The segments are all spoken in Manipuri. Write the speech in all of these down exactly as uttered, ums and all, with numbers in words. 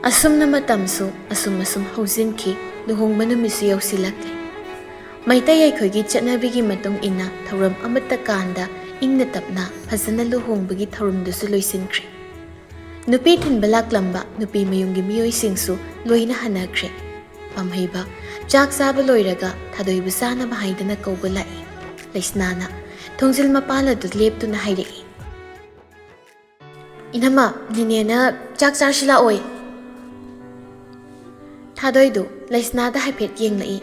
ꯑꯁꯨꯝꯅ ꯃꯇꯝꯁꯨ ꯑꯁꯨꯝ ꯑꯁꯨꯝ ꯍꯧꯖꯤꯟꯈꯤ꯫ ꯂꯨꯍꯣꯡꯕ ꯅꯨꯃꯤꯠꯁꯨ ꯌꯧꯁꯤꯜꯂꯛꯂꯦ꯫ ꯃꯩꯇꯩ ꯑꯩꯈꯣꯏꯒꯤ ꯆꯠꯅꯕꯤꯒꯤ ꯃꯇꯨꯡ ꯏꯟꯅ ꯊꯧꯔꯝ ꯑꯃꯠꯇ ꯀꯥꯟꯗ ꯏꯪꯅ ꯇꯞꯅ ꯐꯖꯅ ꯂꯨꯍꯣꯡꯕꯒꯤ ꯊꯧꯔꯝꯗꯨꯁꯨ ꯂꯣꯏꯁꯤꯟꯈ꯭ꯔꯦ꯫ ꯅꯨꯄꯤ ꯊꯤꯟꯕ ꯂꯥꯛꯂꯝꯕ ꯅꯨꯄꯤ ꯃꯌꯨꯝꯒꯤ ꯃꯤꯑꯣꯏꯁꯤꯡꯁꯨ ꯂꯣꯏꯅ ꯍꯟꯅꯈ꯭ꯔꯦ꯫ ꯄꯥꯝꯍꯩꯕ ꯆꯥꯛ ꯆꯥꯕ ꯂꯣꯏꯔꯒ ꯊꯥꯗꯣꯏꯕꯨ ꯆꯥꯅꯕ ꯍꯥꯏꯗꯅ ꯀꯧꯕ ꯂꯥꯛꯏ꯫ ꯂꯩꯁꯅꯥꯅ ꯊꯣꯡꯖꯤꯜ ꯃꯄꯥꯜ ꯑꯗꯨ ꯂꯦꯞꯇꯨꯅ ꯍꯥꯏꯔꯛꯏ, "ꯏꯅꯝꯃ, ꯅꯦꯅꯦꯅ ꯆꯥꯛ ꯆꯥꯔꯁꯤ ꯂꯥꯛꯑꯣꯏ?" ꯊꯥꯗꯣꯏꯗꯨ ꯂꯩꯁꯅꯥꯗ ꯍꯥꯏꯐꯦꯠ ꯌꯦꯡꯂꯛꯏ꯫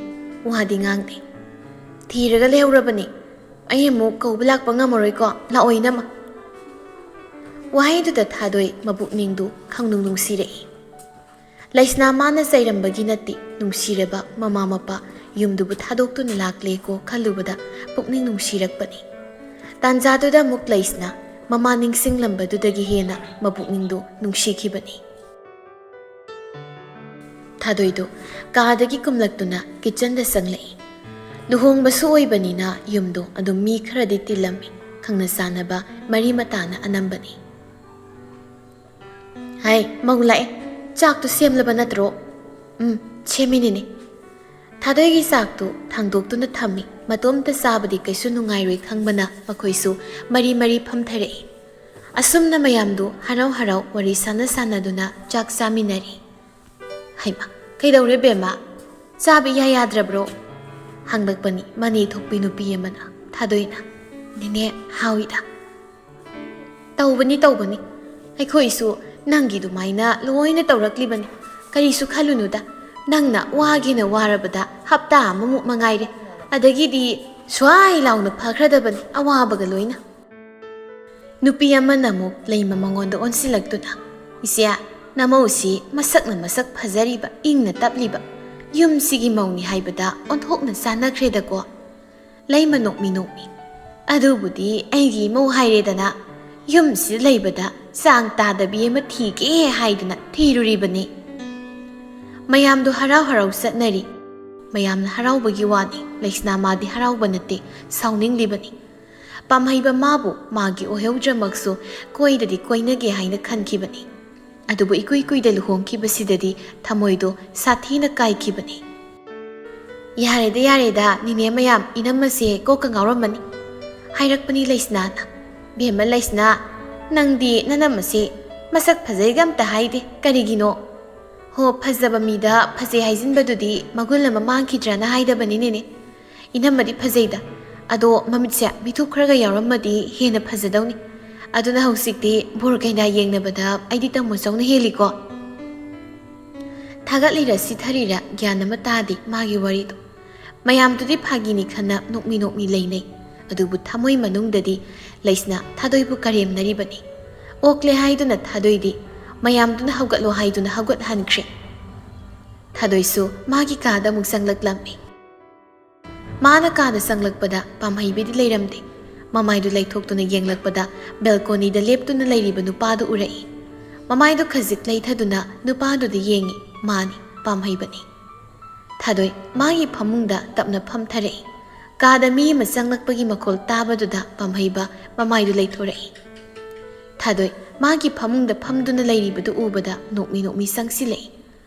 ꯋꯥꯗꯤ ꯉꯥꯡꯗꯦ꯫ "ꯊꯤꯔꯒ ꯂꯩꯍꯧꯔꯕꯅꯤ꯫ ꯑꯩ ꯑꯃꯨꯛ ꯀꯧꯕ ꯂꯥꯛꯄ ꯉꯝꯃꯔꯣꯏꯀꯣ꯫ ꯂꯥꯛꯑꯣ ꯏꯅꯝꯃ꯫" ꯋꯥꯍꯩꯗꯨꯗ ꯊꯥꯗꯣꯏ ꯃꯄꯨꯛꯅꯤꯡꯗꯨ ꯈꯪꯅꯨꯡ ꯅꯨꯡꯁꯤꯔꯛꯏ꯫ ꯂꯩꯁꯅꯥ ꯃꯥꯅ ꯆꯩꯔꯝꯕꯒꯤ ꯅꯠꯇꯦ, ꯅꯨꯡꯁꯤꯔꯕ ꯃꯃꯥ ꯃꯄꯥ ꯌꯨꯝꯗꯨꯕꯨ ꯊꯥꯗꯣꯛꯇꯨꯅ ꯂꯥꯛꯂꯦꯀꯣ ꯈꯜꯂꯨꯕꯗ ꯄꯨꯛꯅꯤꯡ ꯅꯨꯡꯁꯤꯔꯛꯄꯅꯤ꯫ ꯇꯥꯟꯖꯥꯗꯨꯗ ꯑꯃꯨꯛ ꯂꯩꯁꯅꯥ ꯃꯃꯥ ꯅꯤꯡꯁꯤꯡꯂꯝꯕꯗꯨꯗꯒꯤ ꯍꯦꯟꯅ ꯃꯄꯨꯛꯅꯤꯡꯗꯨ ꯅꯨꯡꯁꯤꯈꯤꯕꯅꯤ꯫ ꯊꯥꯗꯣꯏꯗꯨ ꯀꯥꯗꯒꯤ ꯀꯨꯝꯂꯛꯇꯨꯅ ꯀꯤꯠꯆꯟꯗ ꯆꯪꯂꯛꯏ꯫ ꯂꯨꯍꯣꯡꯕꯁꯨ ꯑꯣꯏꯕꯅꯤꯅ ꯌꯨꯝꯗꯣ ꯑꯗꯨꯝ ꯃꯤ ꯈꯔꯗꯤ ꯇꯤꯜꯂꯝꯃꯤ꯫ ꯈꯪꯅ ꯆꯥꯟꯅꯕ ꯃꯔꯤ ꯃꯇꯥꯅ ꯑꯅꯝꯕꯅꯤ꯫ "ꯍꯥꯏ, ꯃꯧ ꯂꯥꯛꯑꯦ꯫ ꯆꯥꯛꯇꯨ ꯁꯦꯝꯂꯕ ꯅꯠꯇ꯭ꯔꯣ?" "ꯎꯝ, ꯁꯦꯝꯃꯤꯅꯤꯅꯦ꯫" ꯊꯥꯗꯣꯏꯒꯤ ꯆꯥꯛꯇꯨ ꯊꯥꯡꯗꯣꯛꯇꯨꯅ ꯊꯝꯃꯤ꯫ ꯃꯇꯣꯝꯇ ꯆꯥꯕꯗꯤ ꯀꯩꯁꯨ ꯅꯨꯡꯉꯥꯏꯔꯣꯏ ꯈꯪꯕꯅ ꯃꯈꯣꯏꯁꯨ ꯃꯔꯤ ꯃꯔꯤ ꯐꯝꯊꯔꯛꯏ꯫ ꯑꯁꯨꯝꯅ ꯃꯌꯥꯝꯗꯨ ꯍꯔꯥꯎ ꯍꯔꯥꯎ ꯋꯥꯔꯤ ꯁꯥꯟꯅ ꯁꯥꯟꯅꯗꯨꯅ ꯆꯥꯛ ꯆꯥꯃꯤꯟꯅꯔꯤ꯫ "ꯍꯩꯃꯥ, ꯀꯩꯗꯧꯔꯦ ꯕꯦꯝꯃ? ꯆꯥꯕ ꯏꯌꯥ ꯌꯥꯗ꯭ꯔꯕ꯭ꯔꯣ?" ꯍꯪꯂꯛꯄꯅꯤ ꯃꯅꯦ ꯊꯣꯛꯄꯤ ꯅꯨꯄꯤ ꯑꯃꯅ꯫ ꯊꯥꯗꯣꯏꯅ, "ꯅꯦꯅꯦ, ꯍꯥꯎꯏꯗ꯫" "ꯇꯧꯕꯅꯤ, ꯇꯧꯕꯅꯤ꯫ ꯑꯩꯈꯣꯏꯁꯨ ꯅꯪꯒꯤ ꯑꯗꯨꯃꯥꯏꯅ ꯂꯣꯏꯅ ꯇꯧꯔꯛꯂꯤꯕꯅꯤ꯫ ꯀꯔꯤꯁꯨ ꯈꯜꯂꯨꯅꯨꯗ꯫ ꯅꯪꯅ ꯋꯥꯒꯦꯅ ꯋꯥꯔꯕꯗ ꯍꯞꯇꯥ ꯑꯃꯃꯨꯛ ꯃꯉꯥꯏꯔꯦ꯫ ꯑꯗꯒꯤꯗꯤ ꯁ꯭ꯋꯥꯏ ꯂꯥꯎꯅ ꯐꯈ꯭ꯔꯗꯕꯅꯤ, ꯑꯋꯥꯕꯒ ꯂꯣꯏꯅ꯫" ꯅꯨꯄꯤ ꯑꯃꯅ ꯑꯃꯨꯛ ꯂꯩꯃ ꯃꯉꯣꯟꯗ ꯑꯣꯟꯁꯤꯜꯂꯛꯇꯨꯅ, "ꯏꯆꯦ, ꯅꯃꯧꯁꯤ ꯃꯁꯛꯅ ꯃꯁꯛ ꯐꯖꯔꯤꯕ, ꯏꯪꯅ ꯇꯞꯂꯤꯕ, ꯌꯨꯝꯁꯤꯒꯤ ꯃꯧꯅꯤ ꯍꯥꯏꯕꯗ ꯑꯣꯟꯊꯣꯛꯅ ꯆꯥꯟꯅꯈ꯭ꯔꯦꯗꯀꯣ꯫" ꯂꯩꯃ ꯅꯣꯛꯃꯤ ꯅꯣꯛꯃꯤ, "ꯑꯗꯨꯕꯨꯗꯤ ꯑꯩꯒꯤ ꯏꯃꯧ ꯍꯥꯏꯔꯦꯗꯅ, ꯌꯨꯝꯁꯤꯗ ꯂꯩꯕꯗ ꯆꯥꯡ ꯇꯥꯗꯕꯤ ꯑꯃ ꯊꯤꯒꯦ ꯍꯥꯏꯗꯅ ꯊꯤꯔꯨꯔꯤꯕꯅꯤ꯫" ꯃꯌꯥꯝꯗꯨ ꯍꯔꯥꯎ ꯍꯔꯥꯎ ꯆꯠꯅꯔꯤ꯫ ꯃꯌꯥꯝꯅ ꯍꯔꯥꯎꯕꯒꯤ ꯋꯥꯅꯤ, ꯂꯩꯁꯅꯥ ꯃꯥꯗꯤ ꯍꯔꯥꯎꯕ ꯅꯠꯇꯦ, ꯁꯥꯎꯅꯤꯡꯂꯤꯕꯅꯤ꯫ ꯄꯥꯝꯍꯩꯕ ꯃꯥꯕꯨ ꯃꯥꯒꯤ ꯑꯣꯏꯍꯧꯗ꯭ꯔꯃꯛꯁꯨ ꯀꯣꯏꯗꯗꯤ ꯀꯣꯏꯅꯒꯦ ꯍꯥꯏꯅ ꯈꯟꯈꯤꯕꯅꯤ꯫ ꯑꯗꯨꯕꯨ ꯏꯀꯨꯏ ꯀꯨꯏꯗ ꯂꯨꯍꯣꯡꯈꯤꯕꯁꯤꯗꯗꯤ ꯊꯃꯣꯏꯗꯣ ꯁꯥꯊꯤꯅ ꯀꯥꯏꯈꯤꯕꯅꯤ꯫ "ꯌꯥꯔꯦꯗ, ꯌꯥꯔꯦꯗ, ꯅꯦꯅꯦ ꯃꯌꯥꯝ, ꯏꯅꯝꯃꯁꯦ ꯀꯣꯛꯀ ꯉꯥꯎꯔꯝꯃꯅꯤ," ꯍꯥꯏꯔꯛꯄꯅꯤ ꯂꯩꯁꯅꯥꯅ꯫ "ꯕꯦꯝꯃ ꯂꯩꯁꯅꯥ, ꯅꯪꯗꯤ ꯅꯅꯝꯃꯁꯦ ꯃꯁꯛ ꯐꯖꯩꯒ ꯑꯝꯇ ꯍꯥꯏꯗꯦ, ꯀꯔꯤꯒꯤꯅꯣ? ꯍꯣ, ꯐꯖꯕ ꯃꯤꯗ ꯐꯖꯩ ꯍꯥꯏꯖꯤꯟꯕꯗꯨꯗꯤ ꯃꯒꯨꯟ ꯑꯃ ꯃꯥꯡꯈꯤꯗ꯭ꯔꯅ ꯍꯥꯏꯗꯕꯅꯤꯅꯦꯅꯦ꯫ ꯏꯅꯝꯃꯗꯤ ꯐꯖꯩꯗ, ꯑꯗꯣ ꯃꯃꯤꯠꯁꯦ ꯃꯤꯊꯨꯞ ꯈꯔꯒ ꯌꯥꯎꯔꯝꯃꯗꯤ ꯍꯦꯟꯅ ꯐꯖꯗꯧꯅꯤ꯫ ꯑꯗꯨꯅ ꯍꯧꯖꯤꯛꯇꯤ ꯕꯣꯔ ꯀꯩꯅꯥ ꯌꯦꯡꯅꯕꯗ ꯑꯩꯗꯤ ꯇꯥꯃꯣ ꯆꯧꯅ ꯍꯦꯜꯂꯤꯀꯣ?" ꯊꯥꯒꯠꯂꯤꯔ ꯁꯤꯊꯔꯤꯔ ꯒ꯭ꯌꯥꯟ ꯑꯃ ꯇꯥꯗꯦ ꯃꯥꯒꯤ ꯋꯥꯔꯤꯗꯣ꯫ ꯃꯌꯥꯝꯗꯨꯗꯤ ꯐꯥꯒꯤꯅꯤ ꯈꯟꯅ ꯅꯣꯛꯃꯤ ꯅꯣꯛꯃꯤ ꯂꯩꯅꯩ꯫ ꯑꯗꯨꯕꯨ ꯊꯃꯣꯏ ꯃꯅꯨꯡꯗꯗꯤ ꯂꯩꯁꯅꯥ ꯊꯥꯗꯣꯏꯕꯨ ꯀꯔꯦꯝꯅꯔꯤꯕꯅꯤ꯫ ꯑꯣꯛꯂꯦ ꯍꯥꯏꯗꯨꯅ ꯊꯥꯗꯣꯏꯗꯤ ꯃꯌꯥꯝꯗꯨꯅ ꯍꯧꯒꯠꯂꯣ ꯍꯥꯏꯗꯨꯅ ꯍꯧꯒꯠꯍꯟꯈ꯭ꯔꯦ꯫ ꯊꯥꯗꯣꯏꯁꯨ ꯃꯥꯒꯤ ꯀꯥꯗ ꯑꯃꯨꯛ ꯆꯪꯂꯛꯂꯝꯃꯤ꯫ ꯃꯥꯅ ꯀꯥꯗ ꯆꯪꯂꯛꯄꯗ ꯄꯥꯝꯍꯩꯕꯤꯗꯤ ꯂꯩꯔꯝꯗꯦ꯫ ꯃꯃꯥꯏꯗꯨ ꯂꯩꯊꯣꯛꯇꯨꯅ ꯌꯦꯡꯂꯛꯄꯗ ꯕꯦꯜꯀꯣꯅꯤꯗ ꯂꯦꯞꯇꯨꯅ ꯂꯩꯔꯤꯕ ꯅꯨꯄꯥꯗꯨ ꯎꯔꯛꯏ꯫ ꯃꯃꯥꯏꯗꯨ ꯈꯖꯤꯛ ꯂꯩꯊꯗꯨꯅ ꯅꯨꯄꯥꯗꯨꯗ ꯌꯦꯡꯉꯤ꯫ ꯃꯥꯅꯤ, ꯄꯥꯝꯍꯩꯕꯅꯤ꯫ ꯊꯥꯗꯣꯏ ꯃꯥꯒꯤ ꯐꯃꯨꯡꯗ ꯇꯞꯅ ꯐꯝꯊꯔꯛꯏ꯫ ꯀꯥꯗ ꯃꯤ ꯑꯃ ꯆꯪꯂꯛꯄꯒꯤ ꯃꯈꯣꯜ ꯇꯥꯕꯗꯨꯗ ꯄꯥꯝꯍꯩꯕ ꯃꯃꯥꯏꯗꯨ ꯂꯩꯊꯣꯔꯛꯏ꯫ ꯊꯥꯗꯣꯏ ꯃꯥꯒꯤ ꯐꯃꯨꯡꯗ ꯐꯝꯗꯨꯅ ꯂꯩꯔꯤꯕꯗꯨ ꯎꯕꯗ ꯅꯣꯛꯃꯤ ꯅꯣꯛꯃꯤ ꯆꯪꯁꯤꯜꯂꯛꯏ꯫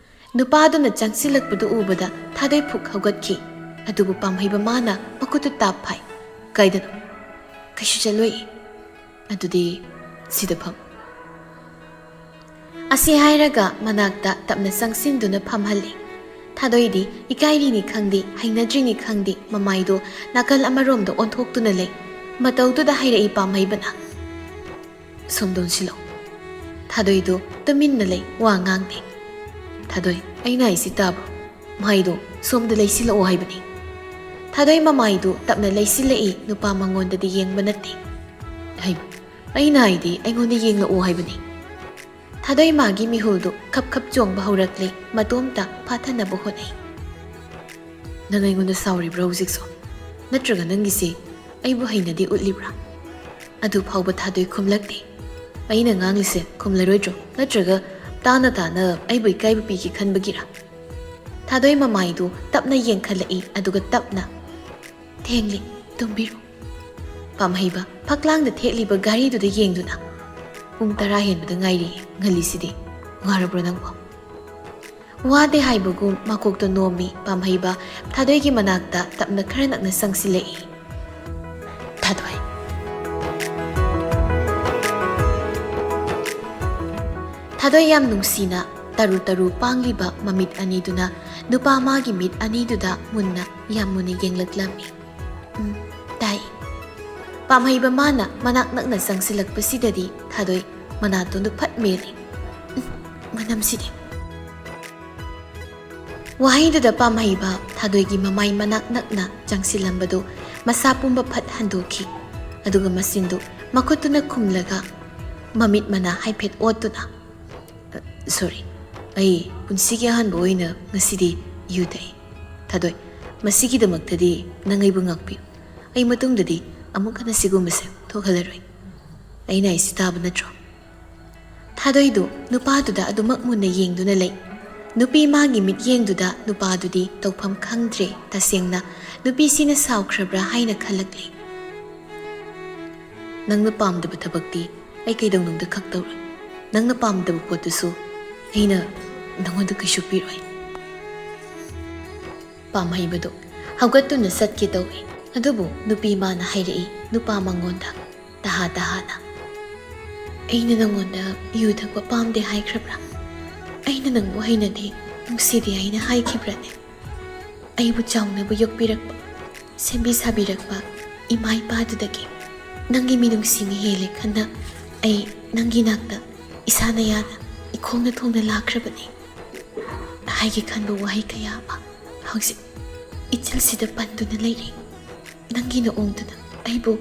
ꯅꯨꯄꯥꯗꯨꯅ ꯆꯪꯁꯤꯜꯂꯛꯄꯗꯨ ꯎꯕꯗ ꯊꯥꯗꯣꯏ ꯐꯨꯛ ꯍꯧꯒꯠꯈꯤ꯫ ꯑꯗꯨꯕꯨ ꯄꯥꯝꯍꯩꯕ ꯃꯥꯅ ꯃꯈꯨꯠꯇꯨ ꯇꯥꯞ ꯐꯥꯏ꯫ "ꯀꯥꯏꯗꯅꯣ?" "ꯀꯩꯁꯨ ꯆꯠꯂꯣꯏ꯫" "ꯑꯗꯨꯗꯤ ꯁꯤꯗ ꯐꯝ꯫" ꯑꯁꯤ ꯍꯥꯏꯔꯒ ꯃꯅꯥꯛꯇ ꯇꯞꯅ ꯆꯪꯁꯤꯟꯗꯨꯅ ꯐꯝꯍꯜꯂꯤ꯫ ꯊꯥꯗꯣꯏꯗꯤ ꯏꯀꯥꯏꯔꯤꯅꯤ ꯈꯪꯗꯦ, ꯍꯩꯅꯗ꯭ꯔꯤꯅꯤ ꯈꯪꯗꯦ, ꯃꯃꯥꯏꯗꯨ ꯅꯥꯀꯜ ꯑꯃꯔꯣꯝꯗ ꯑꯣꯟꯊꯣꯛꯇꯨꯅ ꯂꯩ꯫ ꯃꯇꯧꯗꯨꯗ ꯍꯥꯏꯔꯛꯏ ꯄꯥꯝꯍꯩꯕꯅ, "ꯁꯣꯝꯗ ꯑꯣꯟꯁꯤꯜꯂꯛꯎ꯫" ꯊꯥꯗꯣꯏꯗꯨ ꯇꯨꯃꯤꯟꯅ ꯂꯩ, ꯋꯥ ꯉꯥꯡꯗꯦ꯫ "ꯊꯥꯗꯣꯏ, ꯑꯩꯅ ꯍꯥꯏꯁꯤ ꯇꯥꯕ꯭ꯔꯣ? ꯃꯍꯥꯏꯗꯣ ꯁꯣꯝꯗ ꯂꯩꯁꯤꯜꯂꯛꯑꯣ ꯍꯥꯏꯕꯅꯤ꯫" ꯊꯥꯗꯣꯏ ꯃꯃꯥꯏꯗꯨ ꯇꯞꯅ ꯂꯩꯁꯤꯜꯂꯛꯏ, ꯅꯨꯄꯥ ꯃꯉꯣꯟꯗꯗꯤ ꯌꯦꯡꯕ ꯅꯠꯇꯦ꯫ "ꯍꯩꯃ, ꯑꯩꯅ ꯍꯥꯏꯗꯤ ꯑꯩꯉꯣꯟꯗ ꯌꯦꯡꯂꯛꯑꯣ ꯍꯥꯏꯕꯅꯤ꯫" ꯊꯥꯗꯣꯏ ꯃꯥꯒꯤ ꯃꯤꯍꯨꯜꯗꯨ ꯈꯞ ꯈꯞ ꯆꯣꯡꯕ ꯍꯧꯔꯛꯂꯦ, ꯃꯇꯣꯝꯇ ꯐꯥꯊꯅꯕ ꯍꯣꯠꯅꯩ꯫ "ꯅꯪ ꯑꯩꯉꯣꯟꯗ ꯁꯥꯎꯔꯤꯕ꯭ꯔꯥ ꯍꯧꯖꯤꯛꯁꯨ? ꯅꯠꯇ꯭ꯔꯒ ꯅꯪꯒꯤꯁꯤ ꯑꯩꯕꯨ ꯍꯩꯅꯗꯦ ꯎꯠꯂꯤꯕ꯭ꯔꯥ?" ꯑꯗꯨ ꯐꯥꯎꯕ ꯊꯥꯗꯣꯏ ꯈꯨꯝꯂꯛꯇꯦ꯫ "ꯑꯩꯅ ꯉꯥꯡꯂꯤꯁꯦ ꯈꯨꯝꯂꯔꯣꯏꯗ꯭ꯔꯣ? ꯅꯠꯇ꯭ꯔꯒ ꯇꯥꯅ ꯇꯥꯅ ꯑꯩꯕꯨ ꯏꯀꯥꯏꯕ ꯄꯤꯒꯦ ꯈꯟꯕꯒꯤꯔꯥ?" ꯊꯥꯗꯣꯏ ꯃꯃꯥꯏꯗꯨ ꯇꯞꯅ ꯌꯦꯡꯈꯠꯂꯛꯏ, ꯑꯗꯨꯒ ꯇꯞꯅ, "ꯊꯦꯡꯂꯦ, ꯇꯨꯝꯕꯤꯔꯣ꯫" ꯄꯥꯝꯍꯩꯕ ꯐꯛꯂꯥꯡꯗ ꯊꯦꯠꯂꯤꯕ ꯘꯔꯤꯗꯨꯗ ꯌꯦꯡꯗꯨꯅ, "ꯄꯨꯡ ꯇꯔꯥ ꯍꯦꯟꯕꯗ ꯉꯥꯏꯔꯤ, ꯉꯜꯂꯤꯁꯤꯗꯤ꯫" "ꯋꯥꯔꯕ꯭ꯔꯣ ꯅꯪꯕꯣ?" ꯋꯥꯗꯦ ꯍꯥꯏꯕꯒꯨꯝ ꯃꯀꯣꯛꯇꯣ ꯅꯣꯝꯃꯤ꯫ ꯄꯥꯝꯍꯩꯕ ꯊꯥꯗꯣꯏꯒꯤ ꯃꯅꯥꯛꯇ ꯇꯞꯅ ꯈꯔ ꯅꯛꯅ ꯆꯪꯁꯤꯜꯂꯛꯏ꯫ "ꯊꯥꯗꯣꯏ꯫" ꯊꯥꯗꯣꯏ ꯌꯥꯝ ꯅꯨꯡꯁꯤꯅ ꯇꯔꯨ ꯇꯔꯨ ꯄꯥꯡꯂꯤꯕ ꯃꯃꯤꯠ ꯑꯅꯤꯗꯨꯅ ꯅꯨꯄꯥ ꯃꯥꯒꯤ ꯃꯤꯠ ꯑꯅꯤꯗꯨꯗ ꯃꯨꯟꯅ, ꯌꯥꯝ ꯃꯨꯟꯅ ꯌꯦꯡꯂꯛꯂꯝꯃꯤ꯫ "ꯎꯝ, ꯇꯥꯏ꯫" ꯄꯥꯝꯍꯩꯕ ꯃꯥꯅ ꯃꯅꯥꯛ ꯅꯛꯅ ꯆꯪꯁꯤꯜꯂꯛꯄꯁꯤꯗꯗꯤ ꯊꯥꯗꯣꯏ ꯃꯅꯥꯇꯣꯟꯗꯨ ꯐꯠ ꯃꯦꯜꯂꯤ꯫ "ꯎꯝ, ꯃꯅꯝꯁꯤꯗꯤ꯫" ꯋꯥꯍꯩꯗꯨꯗ ꯄꯥꯝꯍꯩꯕ ꯊꯥꯗꯣꯏꯒꯤ ꯃꯃꯥꯏ ꯃꯅꯥꯛ ꯅꯛꯅ ꯆꯪꯁꯤꯜꯂꯝꯕꯗꯨ ꯃꯁꯥ ꯄꯨꯝꯕ ꯐꯠ ꯍꯟꯗꯣꯛꯈꯤ꯫ ꯑꯗꯨꯒ ꯃꯆꯤꯟꯗꯨ ꯃꯈꯨꯠꯇꯨꯅ ꯈꯨꯝꯂꯒ ꯃꯃꯤꯠ ꯃꯅꯥ ꯍꯥꯏꯐꯦꯠ ꯑꯣꯠꯇꯨꯅ, "ꯑ, ꯁꯣꯔꯤ, ꯑꯩ ꯄꯨꯟꯁꯤꯒꯤ ꯑꯍꯥꯟꯕ ꯑꯣꯏꯅ ꯉꯁꯤꯗꯤ ꯌꯨ ꯊꯛꯏ꯫ ꯊꯥꯗꯣꯏ, ꯃꯁꯤꯒꯤꯗꯃꯛꯇꯗꯤ ꯅꯪ ꯑꯩꯕꯨ ꯉꯥꯛꯄꯤꯌꯨ꯫ ꯑꯩ ꯃꯇꯨꯡꯗꯗꯤ ꯑꯃꯨꯛ ꯍꯟꯅ ꯁꯤꯒꯨꯝꯕꯁꯦ ꯊꯣꯛꯍꯜꯂꯔꯣꯏ꯫ ꯑꯩꯅ ꯍꯥꯏꯁꯤ ꯇꯥꯕ ꯅꯠꯇ꯭ꯔꯣ?" ꯊꯥꯗꯣꯏꯗꯨ ꯅꯨꯄꯥꯗꯨꯗ ꯑꯗꯨꯃꯛ ꯃꯨꯟꯅ ꯌꯦꯡꯗꯨꯅ ꯂꯩ꯫ ꯅꯨꯄꯤ ꯃꯥꯒꯤ ꯃꯤꯠꯌꯦꯡꯗꯨꯗ ꯅꯨꯄꯥꯗꯨꯗꯤ ꯇꯧꯐꯝ ꯈꯪꯗ꯭ꯔꯦ꯫ ꯇꯁꯦꯡꯅ ꯅꯨꯄꯤꯁꯤꯅ ꯁꯥꯎꯈ꯭ꯔꯕ꯭ꯔꯥ ꯍꯥꯏꯅ ꯈꯜꯂꯛꯂꯤ꯫ "ꯅꯪꯅ ꯄꯥꯝꯗꯕ ꯊꯕꯛꯇꯤ ꯑꯩ ꯀꯩꯗꯧꯅꯨꯡꯗ ꯈꯛ ꯇꯧꯔꯣꯏ꯫ ꯅꯪꯅ ꯄꯥꯝꯗꯕ ꯄꯣꯠꯇꯨꯁꯨ ꯑꯩꯅ ꯅꯪꯉꯣꯟꯗ ꯀꯩꯁꯨ ꯄꯤꯔꯣꯏ꯫" ꯄꯥꯝꯍꯩꯕꯗꯨ ꯍꯧꯒꯠꯇꯨꯅ ꯆꯠꯀꯦ ꯇꯧꯏ꯫ ꯑꯗꯨꯕꯨ ꯅꯨꯄꯤ ꯃꯥꯅ ꯍꯥꯏꯔꯛꯏ, ꯅꯨꯄꯥ ꯃꯉꯣꯟꯗ ꯇꯍꯥ ꯇꯍꯥꯅ, "ꯑꯩꯅ ꯅꯪꯉꯣꯟꯗ ꯌꯨ ꯊꯛꯄ ꯄꯥꯝꯗꯦ ꯍꯥꯏꯈ꯭ꯔꯕ꯭ꯔꯥ? ꯑꯩꯅ ꯅꯪꯕꯨ ꯍꯩꯅꯗꯦ, ꯅꯨꯡꯁꯤꯗꯦ ꯍꯥꯏꯅ ꯍꯥꯏꯈꯤꯕ꯭ꯔꯥꯅꯦ? ꯑꯩꯕꯨ ꯆꯥꯎꯅꯕ ꯌꯣꯛꯄꯤꯔꯛꯄ, ꯁꯦꯝꯕꯤ ꯁꯥꯕꯤꯔꯛꯄ ꯏꯃꯥ ꯏꯄꯥꯗꯨꯗꯒꯤ ꯅꯪꯒꯤ ꯃꯤꯅꯨꯡꯁꯤꯅ ꯍꯦꯜꯂꯦ ꯈꯟꯅ ꯑꯩ ꯅꯪꯒꯤ ꯅꯥꯛꯇ ꯏꯁꯥꯅ ꯌꯥꯅ ꯏꯈꯣꯡꯅ ꯊꯣꯡꯅ ꯂꯥꯛꯈ꯭ꯔꯕꯅꯤ꯫ ꯍꯥꯏꯒꯦ ꯈꯟꯕ ꯋꯥꯍꯩ ꯀꯌꯥ ꯑꯃ ꯍꯧꯖꯤꯛ ꯏꯆꯤꯜꯁꯤꯗ ꯄꯟꯗꯨꯅ ꯂꯩꯔꯦ꯫ ꯅꯪꯒꯤ ꯅꯑꯣꯡꯗꯨꯅ ꯑꯩꯕꯨ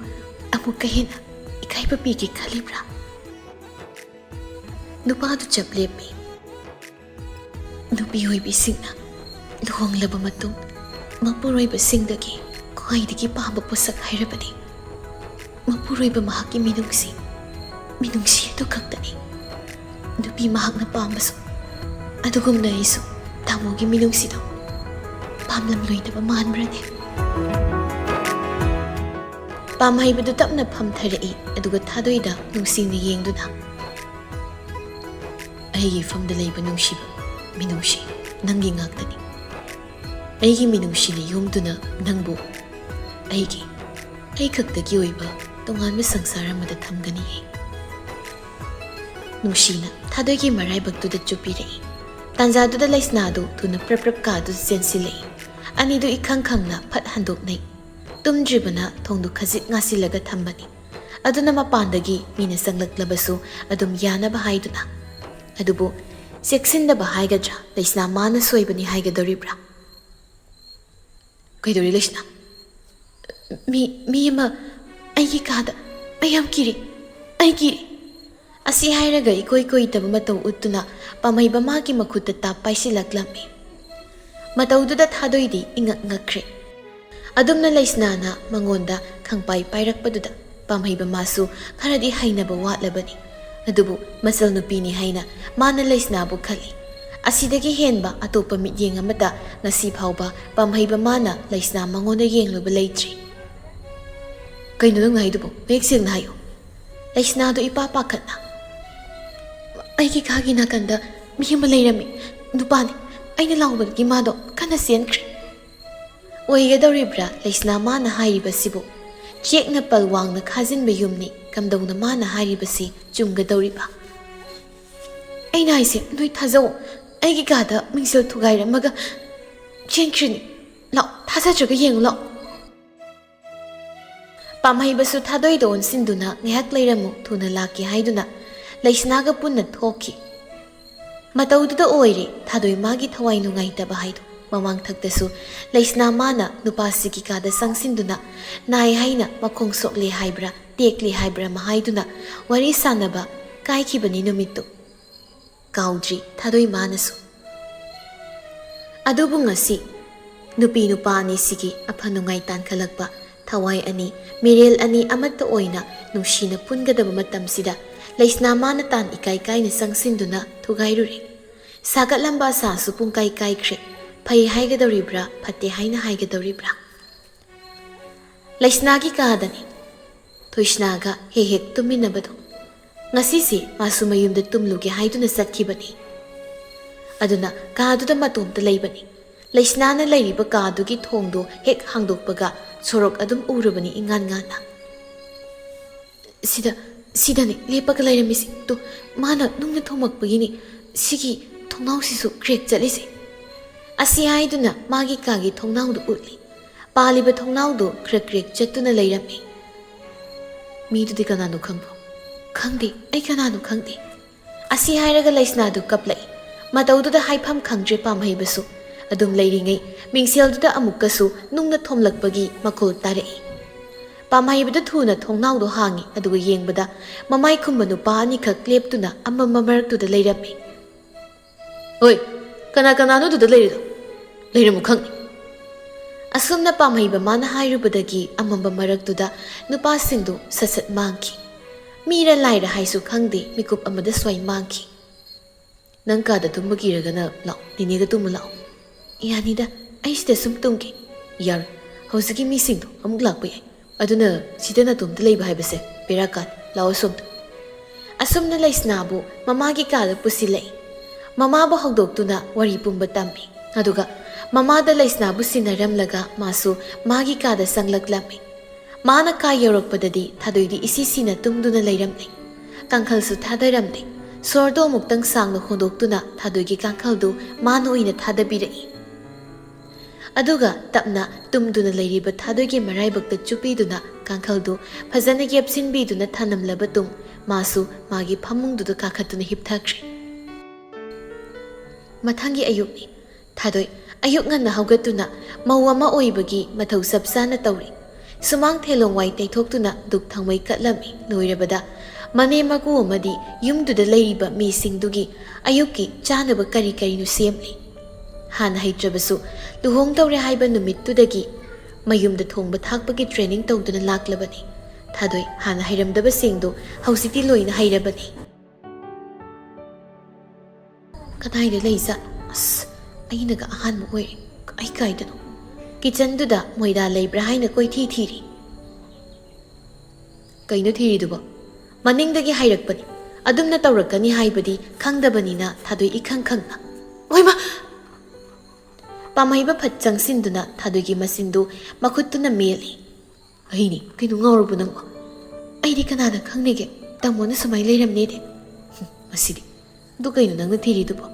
ꯑꯃꯨꯛꯀ ꯍꯦꯟꯅ ꯏꯀꯥꯏꯕ ꯄꯤꯒꯦ ꯈꯜꯂꯤꯕ꯭ꯔꯥ?" ꯅꯨꯄꯥꯗꯨ ꯆꯞ ꯂꯦꯞꯄꯤ꯫ ꯅꯨꯄꯤ ꯑꯣꯏꯕꯤꯁꯤꯡꯅ ꯂꯨꯍꯣꯡꯂꯕ ꯃꯇꯨꯡ ꯃꯄꯨꯔꯣꯏꯕꯁꯤꯡꯗꯒꯤ ꯈ꯭ꯋꯥꯏꯗꯒꯤ ꯄꯥꯝꯕ ꯄꯣꯠꯁꯛ ꯍꯥꯏꯔꯕꯗꯤ ꯃꯄꯨꯔꯣꯏꯕ ꯃꯍꯥꯛꯀꯤ ꯃꯤꯅꯨꯡꯁꯤ, ꯃꯤꯅꯨꯡꯁꯤ ꯑꯗꯨ ꯈꯛꯇꯅꯤ꯫ ꯅꯨꯄꯤ ꯃꯍꯥꯛꯅ ꯄꯥꯝꯕꯁꯨ ꯑꯗꯨꯒꯨꯝꯅ ꯑꯩꯁꯨ ꯇꯥꯃꯣꯒꯤ ꯃꯤꯅꯨꯡꯁꯤꯗꯣ ꯄꯥꯝꯂꯝꯂꯣꯏꯗꯕ ꯃꯥꯟꯕ꯭ꯔꯅꯦ? ꯄꯥꯝꯍꯩꯕꯗꯨ ꯇꯞꯅ ꯐꯝꯊꯔꯛꯏ, ꯑꯗꯨꯒ ꯊꯥꯗꯣꯏꯗ ꯅꯨꯡꯁꯤꯅ ꯌꯦꯡꯗꯨꯅ, ꯑꯩꯒꯤ ꯏꯐꯝꯗ ꯂꯩꯕ ꯅꯨꯡꯁꯤꯕ ꯃꯤꯅꯨꯡꯁꯤ, ꯅꯪꯒꯤ ꯉꯥꯛꯇꯅꯤ꯫ ꯑꯩꯒꯤ ꯃꯤꯅꯨꯡꯁꯤꯅ ꯌꯣꯝꯗꯨꯅ ꯅꯪꯕꯨ ꯑꯩꯒꯤ, ꯑꯩ ꯈꯛꯇꯒꯤ ꯑꯣꯏꯕ ꯇꯣꯉꯥꯟꯕ ꯁꯪꯁꯥꯔ ꯑꯃꯗ ꯊꯝꯒꯅꯤ ꯑꯩ꯫ ꯅꯨꯡꯁꯤꯅ ꯊꯥꯗꯣꯏꯒꯤ ꯃꯔꯥꯏꯕꯛꯇꯨꯗ ꯆꯨꯞꯄꯤꯔꯛꯏ꯫ ꯇꯥꯟꯖꯥꯗꯨꯗ ꯂꯩꯁꯅꯥꯗꯨ ꯊꯨꯅ ꯄ꯭ꯔꯞ ꯄ꯭ꯔꯞ ꯀꯥꯗꯨ ꯆꯦꯟꯁꯤꯜꯂꯛꯏ꯫ ꯑꯅꯤꯗꯨ ꯏꯈꯪ ꯈꯪꯅ ꯐꯠ ꯍꯟꯗꯣꯛꯅꯩ꯫ ꯇꯨꯝꯗ꯭ꯔꯤꯕꯅ ꯊꯣꯡꯗꯨ ꯈꯖꯤꯛ ꯉꯥꯁꯤꯜꯂꯒ ꯊꯝꯕꯅꯤ꯫ ꯑꯗꯨꯅ ꯃꯄꯥꯟꯗꯒꯤ ꯃꯤꯅ ꯆꯪꯂꯛꯂꯕꯁꯨ ꯑꯗꯨꯝ ꯌꯥꯅꯕ ꯍꯥꯏꯗꯨꯅ꯫ ꯑꯗꯨꯕꯨ ꯆꯦꯛꯁꯤꯟꯗꯕ ꯍꯥꯏꯒꯗ꯭ꯔꯥ, ꯂꯩꯁꯅꯥ ꯃꯥꯅ ꯁꯣꯏꯕꯅꯤ ꯍꯥꯏꯒꯗꯧꯔꯤꯕ꯭ꯔꯥ? "ꯀꯩꯗꯧꯔꯤ ꯂꯩꯁꯅꯥ?" "ꯃꯤ, ꯃꯤ ꯑꯃ ꯑꯩꯒꯤ ꯀꯥꯗ, ꯑꯩ ꯌꯥꯝ ꯀꯤꯔꯤ, ꯑꯩ ꯀꯤꯔꯤ"꯫ ꯑꯁꯤ ꯍꯥꯏꯔꯒ ꯏꯀꯣꯏ ꯀꯣꯏꯗꯕ ꯃꯇꯧ ꯎꯠꯇꯨꯅ ꯄꯥꯝꯍꯩꯕ ꯃꯥꯒꯤ ꯃꯈꯨꯠꯇ ꯇꯥꯞ ꯄꯥꯏꯁꯤꯜꯂꯛꯂꯝꯃꯤ꯫ ꯃꯇꯧꯗꯨꯗ ꯊꯥꯗꯣꯏꯗꯤ ꯏꯉꯛ ꯉꯛꯈ꯭ꯔꯦ꯫ ꯑꯗꯨꯝꯅ ꯂꯩꯁꯅꯥꯅ ꯃꯉꯣꯟꯗ ꯈꯪꯄꯥꯏ ꯄꯥꯏꯔꯛꯄꯗꯨꯗ ꯄꯥꯝꯍꯩꯕ ꯃꯥꯁꯨ ꯈꯔꯗꯤ ꯍꯩꯅꯕ ꯋꯥꯠꯂꯕꯅꯤ꯫ ꯑꯗꯨꯕꯨ ꯃꯆꯜ ꯅꯨꯄꯤꯅꯤ ꯍꯥꯏꯅ ꯃꯥꯅ ꯂꯩꯁꯅꯥꯕꯨ ꯈꯜꯂꯤ꯫ ꯑꯁꯤꯗꯒꯤ ꯍꯦꯟꯕ ꯑꯇꯣꯞꯄ ꯃꯤꯠꯌꯦꯡ ꯑꯃꯠꯇ ꯉꯁꯤ ꯐꯥꯎꯕ ꯄꯥꯝꯍꯩꯕ ꯃꯥꯅ ꯂꯩꯁꯅꯥ ꯃꯉꯣꯟꯗ ꯌꯦꯡꯂꯨꯕ ꯂꯩꯇ꯭ꯔꯤ꯫ "ꯀꯩꯅꯣ ꯅꯪꯅ ꯍꯥꯏꯗꯨꯕꯨ? ꯃꯌꯦꯛ ꯁꯦꯡꯅ ꯍꯥꯏꯌꯨ"꯫ ꯂꯩꯁꯅꯥꯗꯨ ꯏꯄꯥ ꯄꯥꯈꯠꯅ, "ꯑꯩꯒꯤ ꯀꯥꯒꯤ ꯅꯥꯀꯟꯗ ꯃꯤ ꯑꯃ ꯂꯩꯔꯝꯃꯤ, ꯅꯨꯄꯥꯅꯤ꯫ ꯑꯩꯅ ꯂꯥꯎꯕꯗꯒꯤ ꯃꯥꯗꯣ ꯀꯟꯅ ꯆꯦꯟꯈ꯭ꯔꯦ"꯫ ꯑꯣꯏꯒꯗꯧꯔꯤꯕ꯭ꯔꯥ ꯂꯩꯁꯅꯥ ꯃꯥꯅ ꯍꯥꯏꯔꯤꯕꯁꯤꯕꯨ? ꯆꯦꯛꯅ ꯄꯜ ꯋꯥꯡꯅ ꯈꯥꯖꯤꯟꯕ ꯌꯨꯝꯅꯤ, ꯀꯝꯗꯧꯅ ꯃꯥꯅ ꯍꯥꯏꯔꯤꯕꯁꯤ ꯆꯨꯝꯒꯗꯧꯔꯤꯕ? "ꯑꯩꯅ ꯍꯥꯏꯁꯦ ꯅꯣꯏ ꯊꯥꯖꯧ, ꯑꯩꯒꯤ ꯀꯥꯗ ꯃꯤꯡꯁꯦꯜ ꯊꯨꯒꯥꯏꯔꯝꯃꯒ ꯆꯦꯟꯈ꯭ꯔꯤꯅꯤ꯫ ꯂꯥꯛꯑꯣ, ꯊꯥꯖꯗ꯭ꯔꯒ ꯌꯦꯡꯉꯨ ꯂꯥꯛꯑꯣ"꯫ ꯄꯥꯝꯍꯩꯕꯁꯨ ꯊꯥꯗꯣꯏꯗ ꯑꯣꯟꯁꯤꯟꯗꯨꯅ ꯉꯥꯏꯍꯥꯛ ꯂꯩꯔꯝꯃꯨ, ꯊꯨꯅ ꯂꯥꯛꯀꯦ ꯍꯥꯏꯗꯨꯅ ꯂꯩꯁꯅꯥꯒ ꯄꯨꯟꯅ ꯊꯣꯛꯈꯤ꯫ ꯃꯇꯧꯗꯨꯗ ꯑꯣꯏꯔꯦ ꯊꯥꯗꯣꯏ ꯃꯥꯒꯤ ꯊꯋꯥꯏ ꯅꯨꯡꯉꯥꯏꯇꯕ ꯍꯥꯏꯗꯣ꯫ ꯃꯃꯥꯡꯊꯛꯇꯁꯨ ꯂꯩꯁꯅꯥ ꯃꯥꯅ ꯅꯨꯄꯥꯁꯤꯒꯤ ꯀꯥꯗ ꯆꯪꯁꯤꯟꯗꯨꯅ ꯅꯥꯏ ꯍꯥꯏꯅ ꯃꯈꯣꯡ ꯁꯣꯛꯂꯦ ꯍꯥꯏꯕ꯭ꯔꯥ, ꯇꯦꯛꯂꯦ ꯍꯥꯏꯕ꯭ꯔꯥ ꯑꯃ ꯍꯥꯏꯗꯨꯅ ꯋꯥꯔꯤ ꯁꯥꯟꯅꯕ ꯀꯥꯏꯈꯤꯕꯅꯤ ꯅꯨꯃꯤꯠꯇꯨ꯫ ꯀꯥꯎꯗ꯭ꯔꯤ ꯊꯥꯗꯣꯏ ꯃꯥꯅꯁꯨ꯫ ꯑꯗꯨꯕꯨ ꯉꯁꯤ ꯅꯨꯄꯤ ꯅꯨꯄꯥ ꯑꯅꯤꯁꯤꯒꯤ ꯑꯐ ꯅꯨꯡꯉꯥꯏ ꯇꯥꯟꯈꯠꯂꯛꯄ, ꯊꯋꯥꯏ ꯑꯅꯤ, ꯃꯤꯔꯦꯜ ꯑꯅꯤ ꯑꯃꯠꯇ ꯑꯣꯏꯅ ꯅꯨꯡꯁꯤꯅ ꯄꯨꯟꯒꯗꯕ ꯃꯇꯝꯁꯤꯗ ꯂꯩꯁꯅꯥ ꯃꯥꯅ ꯇꯥꯟ ꯏꯀꯥꯏ ꯀꯥꯏꯅ ꯆꯪꯁꯤꯟꯗꯨꯅ ꯊꯨꯒꯥꯏꯔꯨꯔꯦ꯫ ꯁꯥꯒꯠꯂꯝꯕ ꯑꯁꯥꯁꯨ ꯄꯨꯡꯀꯥꯏ ꯀꯥꯏꯈ꯭ꯔꯦ꯫ ꯐꯩ ꯍꯥꯏꯒꯗꯧꯔꯤꯕ꯭ꯔꯥ, ꯐꯠꯇꯦ ꯍꯥꯏꯅ ꯍꯥꯏꯒꯗꯧꯔꯤꯕ꯭ꯔꯥ? ꯂꯩꯁꯅꯥꯒꯤ ꯀꯥꯗꯅꯤ ꯊꯣꯏꯁꯅꯥꯒ ꯍꯦꯛ ꯍꯦꯛ ꯇꯨꯝꯃꯤꯟꯅꯕꯗꯣ꯫ ꯉꯁꯤꯁꯦ ꯃꯥꯁꯨ ꯃꯌꯨꯝꯗ ꯇꯨꯝꯂꯨꯒꯦ ꯍꯥꯏꯗꯨꯅ ꯆꯠꯈꯤꯕꯅꯤ꯫ ꯑꯗꯨꯅ ꯀꯥꯗꯨꯗ ꯃꯇꯣꯝꯇ ꯂꯩꯕꯅꯤ꯫ ꯂꯩꯁꯅꯥꯅ ꯂꯩꯔꯤꯕ ꯀꯥꯗꯨꯒꯤ ꯊꯣꯡꯗꯣ ꯍꯦꯛ ꯍꯥꯡꯗꯣꯛꯄꯒ ꯁꯣꯔꯣꯛ ꯑꯗꯨꯝ ꯎꯔꯕꯅꯤ ꯏꯉꯥꯟ ꯉꯥꯟꯅ꯫ "ꯁꯤꯗ, ꯁꯤꯗꯅꯤ ꯂꯦꯞꯄꯒ ꯂꯩꯔꯝꯃꯤꯁꯦ꯫ ꯇꯨ, ꯃꯥꯅ ꯅꯨꯡꯅ ꯊꯣꯝꯃꯛꯄꯒꯤꯅꯤ ꯁꯤꯒꯤ ꯊꯣꯡꯅꯥꯎꯁꯤꯁꯨ ꯀ꯭ꯔꯦꯛ ꯆꯠꯂꯤꯁꯦ"꯫ ꯑꯁꯤ ꯍꯥꯏꯗꯨꯅ ꯃꯥꯒꯤ ꯀꯥꯒꯤ ꯊꯣꯡꯅꯥꯎꯗꯨ ꯎꯠꯂꯤ꯫ ꯄꯥꯜꯂꯤꯕ ꯊꯣꯡꯅꯥꯎꯗꯨ ꯀ꯭ꯔꯦꯛ ꯀ꯭ꯔꯦꯛ ꯆꯠꯇꯨꯅ ꯂꯩꯔꯝꯃꯤ꯫ "ꯃꯤꯗꯨꯗꯤ ꯀꯅꯥꯅꯣ ꯈꯪꯕ꯭ꯔꯣ?" "ꯈꯪꯗꯦ, ꯑꯩ ꯀꯅꯥꯅꯣ ꯈꯪꯗꯦ"꯫ ꯑꯁꯤ ꯍꯥꯏꯔꯒ ꯂꯩꯁꯅꯥꯗꯨ ꯀꯞꯂꯛꯏ꯫ ꯃꯇꯧꯗꯨꯗ ꯍꯥꯏꯐꯝ ꯈꯪꯗ꯭ꯔꯦ ꯄꯥꯝꯍꯩꯕꯁꯨ꯫ ꯑꯗꯨꯝ ꯂꯩꯔꯤꯉꯩ ꯃꯤꯡꯁꯦꯜꯗꯨꯗ ꯑꯃꯨꯛꯀꯁꯨ ꯅꯨꯡꯅ ꯊꯣꯝꯂꯛꯄꯒꯤ ꯃꯈꯣꯜ ꯇꯥꯔꯛꯏ꯫ ꯄꯥꯝꯍꯩꯕꯗ ꯊꯨꯅ ꯊꯣꯡꯅꯥꯎꯗꯣ ꯍꯥꯡꯉꯤ, ꯑꯗꯨꯒ ꯌꯦꯡꯕꯗ ꯃꯃꯥꯏ ꯈꯨꯝꯕ ꯅꯨꯄꯥ ꯑꯅꯤꯈꯛ ꯂꯦꯞꯇꯨꯅ ꯑꯃꯝꯕ ꯃꯔꯛꯇꯨꯗ ꯂꯩꯔꯝꯃꯤ꯫ "ꯍꯣꯏ, ꯀꯅꯥ ꯀꯅꯥꯅꯣ ꯑꯗꯨꯗ ꯂꯩꯔꯤꯗꯣ? ꯂꯩꯔꯝꯃꯨ ꯈꯪꯅꯤ"꯫ ꯑꯁꯨꯝꯅ ꯄꯥꯝꯍꯩꯕ ꯃꯥꯅ ꯍꯥꯏꯔꯨꯕꯗꯒꯤ ꯑꯃꯝꯕ ꯃꯔꯛꯇꯨꯗ ꯅꯨꯄꯥꯁꯤꯡꯗꯨ ꯁꯠ ꯁꯠ ꯃꯥꯡꯈꯤ꯫ ꯃꯤꯔ ꯂꯥꯏꯔ ꯍꯥꯏꯁꯨ ꯈꯪꯗꯦ, ꯃꯤꯀꯨꯞ ꯑꯃꯗ ꯁ꯭ꯋꯥꯏ ꯃꯥꯡꯈꯤ꯫ "ꯅꯪ ꯀꯥꯗ ꯇꯨꯝꯕ ꯀꯤꯔꯒꯅ ꯂꯥꯛꯑꯣ, ꯅꯦꯅꯦꯒ ꯇꯨꯝꯃꯨ ꯂꯥꯛꯑꯣ"꯫ "ꯌꯥꯅꯤꯗ, ꯑꯩ ꯁꯤꯗ ꯁꯨꯝ ꯇꯨꯝꯒꯦ"꯫ "ꯌꯥꯔꯣꯏ, ꯍꯧꯖꯤꯛꯀꯤ ꯃꯤꯁꯤꯡꯗꯣ ꯑꯃꯨꯛ ꯂꯥꯛꯄ ꯌꯥꯏ, ꯑꯗꯨꯅ ꯁꯤꯗ ꯅꯇꯣꯝꯇ ꯂꯩꯕ ꯍꯥꯏꯕꯁꯦ ꯕꯦꯔꯥ ꯀꯥꯅꯤ, ꯂꯥꯛꯑꯣ ꯁꯣꯝꯗ"꯫ ꯑꯁꯨꯝꯅ ꯂꯩꯁꯅꯥꯕꯨ ꯃꯃꯥꯒꯤ ꯀꯥꯗ ꯄꯨꯁꯤꯜꯂꯛꯏ꯫ ꯃꯃꯥꯕꯨ ꯍꯧꯗꯣꯛꯇꯨꯅ ꯋꯥꯔꯤ ꯄꯨꯝꯕ ꯇꯝꯃꯤ꯫ ꯑꯗꯨꯒ ꯃꯃꯥꯗ ꯂꯩꯁꯅꯥꯕꯨ ꯁꯤꯟꯅꯔꯝꯂꯒ ꯃꯥꯁꯨ ꯃꯥꯒꯤ ꯀꯥꯗ ꯆꯪꯂꯛꯂꯝꯃꯤ꯫ ꯃꯥꯅ ꯀꯥ ꯌꯧꯔꯛꯄꯗꯗꯤ ꯊꯥꯗꯣꯏꯗꯤ ꯏꯁꯤ ꯁꯤꯅ ꯇꯨꯝꯗꯨꯅ ꯂꯩꯔꯝꯂꯦ꯫ ꯀꯥꯡꯈꯜꯁꯨ ꯊꯥꯗꯔꯝꯗꯦ꯫ ꯁꯣꯔꯗꯣ ꯑꯃꯨꯛꯇꯪ ꯁꯥꯡꯅ ꯍꯣꯟꯗꯣꯛꯇꯨꯅ ꯊꯥꯗꯣꯏꯒꯤ ꯀꯥꯡꯈꯜꯗꯨ ꯃꯥꯅ ꯑꯣꯏꯅ ꯊꯥꯗꯕꯤꯔꯛꯏ꯫ ꯑꯗꯨꯒ ꯇꯞꯅ ꯇꯨꯝꯗꯨꯅ ꯂꯩꯔꯤꯕ ꯊꯥꯗꯣꯏꯒꯤ ꯃꯔꯥꯏꯕꯛꯇ ꯆꯨꯞꯄꯤꯗꯨꯅ ꯀꯥꯡꯈꯜꯗꯨ ꯐꯖꯅ ꯌꯦꯞꯁꯤꯟꯕꯤꯗꯨꯅ ꯊꯅꯝꯂꯕ ꯇꯨꯡ ꯃꯥꯁꯨ ꯃꯥꯒꯤ ꯐꯃꯨꯡꯗꯨꯗ ꯀꯥꯈꯠꯇꯨꯅ ꯍꯤꯞꯊꯈ꯭ꯔꯦ꯫ ꯃꯊꯪꯒꯤ ꯑꯌꯨꯛꯅꯤ꯫ ꯊꯥꯗꯣꯏ ꯑꯌꯨꯛ ꯉꯟꯅ ꯍꯧꯒꯠꯇꯨꯅ ꯃꯧ ꯑꯃ ꯑꯣꯏꯕꯒꯤ ꯃꯊꯧ ꯆꯞ ꯆꯥꯅ ꯇꯧꯔꯤ꯫ ꯁꯨꯃꯥꯡ ꯊꯦꯂꯣꯡ ꯋꯥꯏ ꯇꯩꯊꯣꯛꯇꯨꯅ ꯙꯨꯛ ꯊꯥꯎꯃꯩ ꯀꯠꯂꯝꯃꯤ꯫ ꯂꯣꯏꯔꯕꯗ ꯃꯅꯦ ꯃꯀꯨ ꯑꯃꯗꯤ ꯌꯨꯝꯗꯨꯗ ꯂꯩꯔꯤꯕ ꯃꯤꯁꯤꯡꯗꯨꯒꯤ ꯑꯌꯨꯛꯀꯤ ꯆꯥꯅꯕ ꯀꯔꯤ ꯀꯔꯤꯅꯣ ꯁꯦꯝꯂꯤ꯫ ꯍꯥꯟꯅ ꯍꯩꯇ꯭ꯔꯕꯁꯨ ꯂꯨꯍꯣꯡꯗꯧꯔꯦ ꯍꯥꯏꯕ ꯅꯨꯃꯤꯠꯇꯨꯗꯒꯤ ꯃꯌꯨꯝꯗ ꯊꯣꯡꯕ ꯊꯥꯛꯄꯒꯤ training ꯇꯧꯗꯨꯅ ꯂꯥꯛꯂꯕꯅꯤ꯫ ꯊꯥꯗꯣꯏ ꯍꯥꯟꯅ ꯍꯩꯔꯝꯗꯕꯁꯤꯡꯗꯨ ꯍꯧꯖꯤꯛꯇꯤ ꯂꯣꯏꯅ ꯍꯩꯔꯕꯅꯤ꯫ ꯀꯗꯥꯏꯗ ꯂꯩꯖꯥꯠꯅꯣ? ꯑꯁ, ꯑꯩꯅꯒ ꯑꯍꯥꯟꯕ ꯑꯣꯏꯔꯦ꯫ ꯑꯩ ꯀꯥꯏꯗꯅꯣ? Kitchenꯗꯨꯗ ꯃꯣꯏꯗꯥ ꯂꯩꯕ꯭ꯔꯥ ꯍꯥꯏꯅ ꯀꯣꯏꯊꯤ ꯊꯤꯔꯤ꯫ "ꯀꯩꯅꯣ ꯊꯤꯔꯤꯗꯨꯕꯣ?" ꯃꯅꯤꯡꯗꯒꯤ ꯍꯥꯏꯔꯛꯄꯅꯤ꯫ ꯑꯗꯨꯝꯅ ꯇꯧꯔꯛꯀꯅꯤ ꯍꯥꯏꯕꯗꯤ ꯈꯪꯗꯕꯅꯤꯅ ꯊꯥꯗꯣꯏ ꯏꯈꯪ ꯈꯪꯅ, "ꯑꯣꯏꯃ!" ꯄꯥꯝꯍꯩꯕ ꯐꯠ ꯆꯪꯁꯤꯟꯗꯨꯅ ꯊꯥꯗꯣꯏꯒꯤ ꯃꯆꯤꯟꯗꯨ ꯃꯈꯨꯠꯇꯨꯅ ꯃꯦꯠꯂꯤ꯫ "ꯑꯩꯅꯤ, ꯀꯩꯅꯣ ꯉꯥꯎꯔꯕꯣ ꯅꯪꯕꯣ? ꯑꯩꯗꯤ ꯀꯅꯥꯅ ꯈꯪꯅꯤꯒꯦ ꯇꯥꯃꯣꯅ ꯁꯨꯃꯥꯏꯅ ꯂꯩꯔꯝꯅꯦꯗꯤ꯫ ꯍꯨꯝ, ꯃꯁꯤꯗꯤ꯫ ꯑꯗꯨ ꯀꯩꯅꯣ ꯅꯪꯅ ꯊꯤꯔꯤꯗꯨꯕꯣ?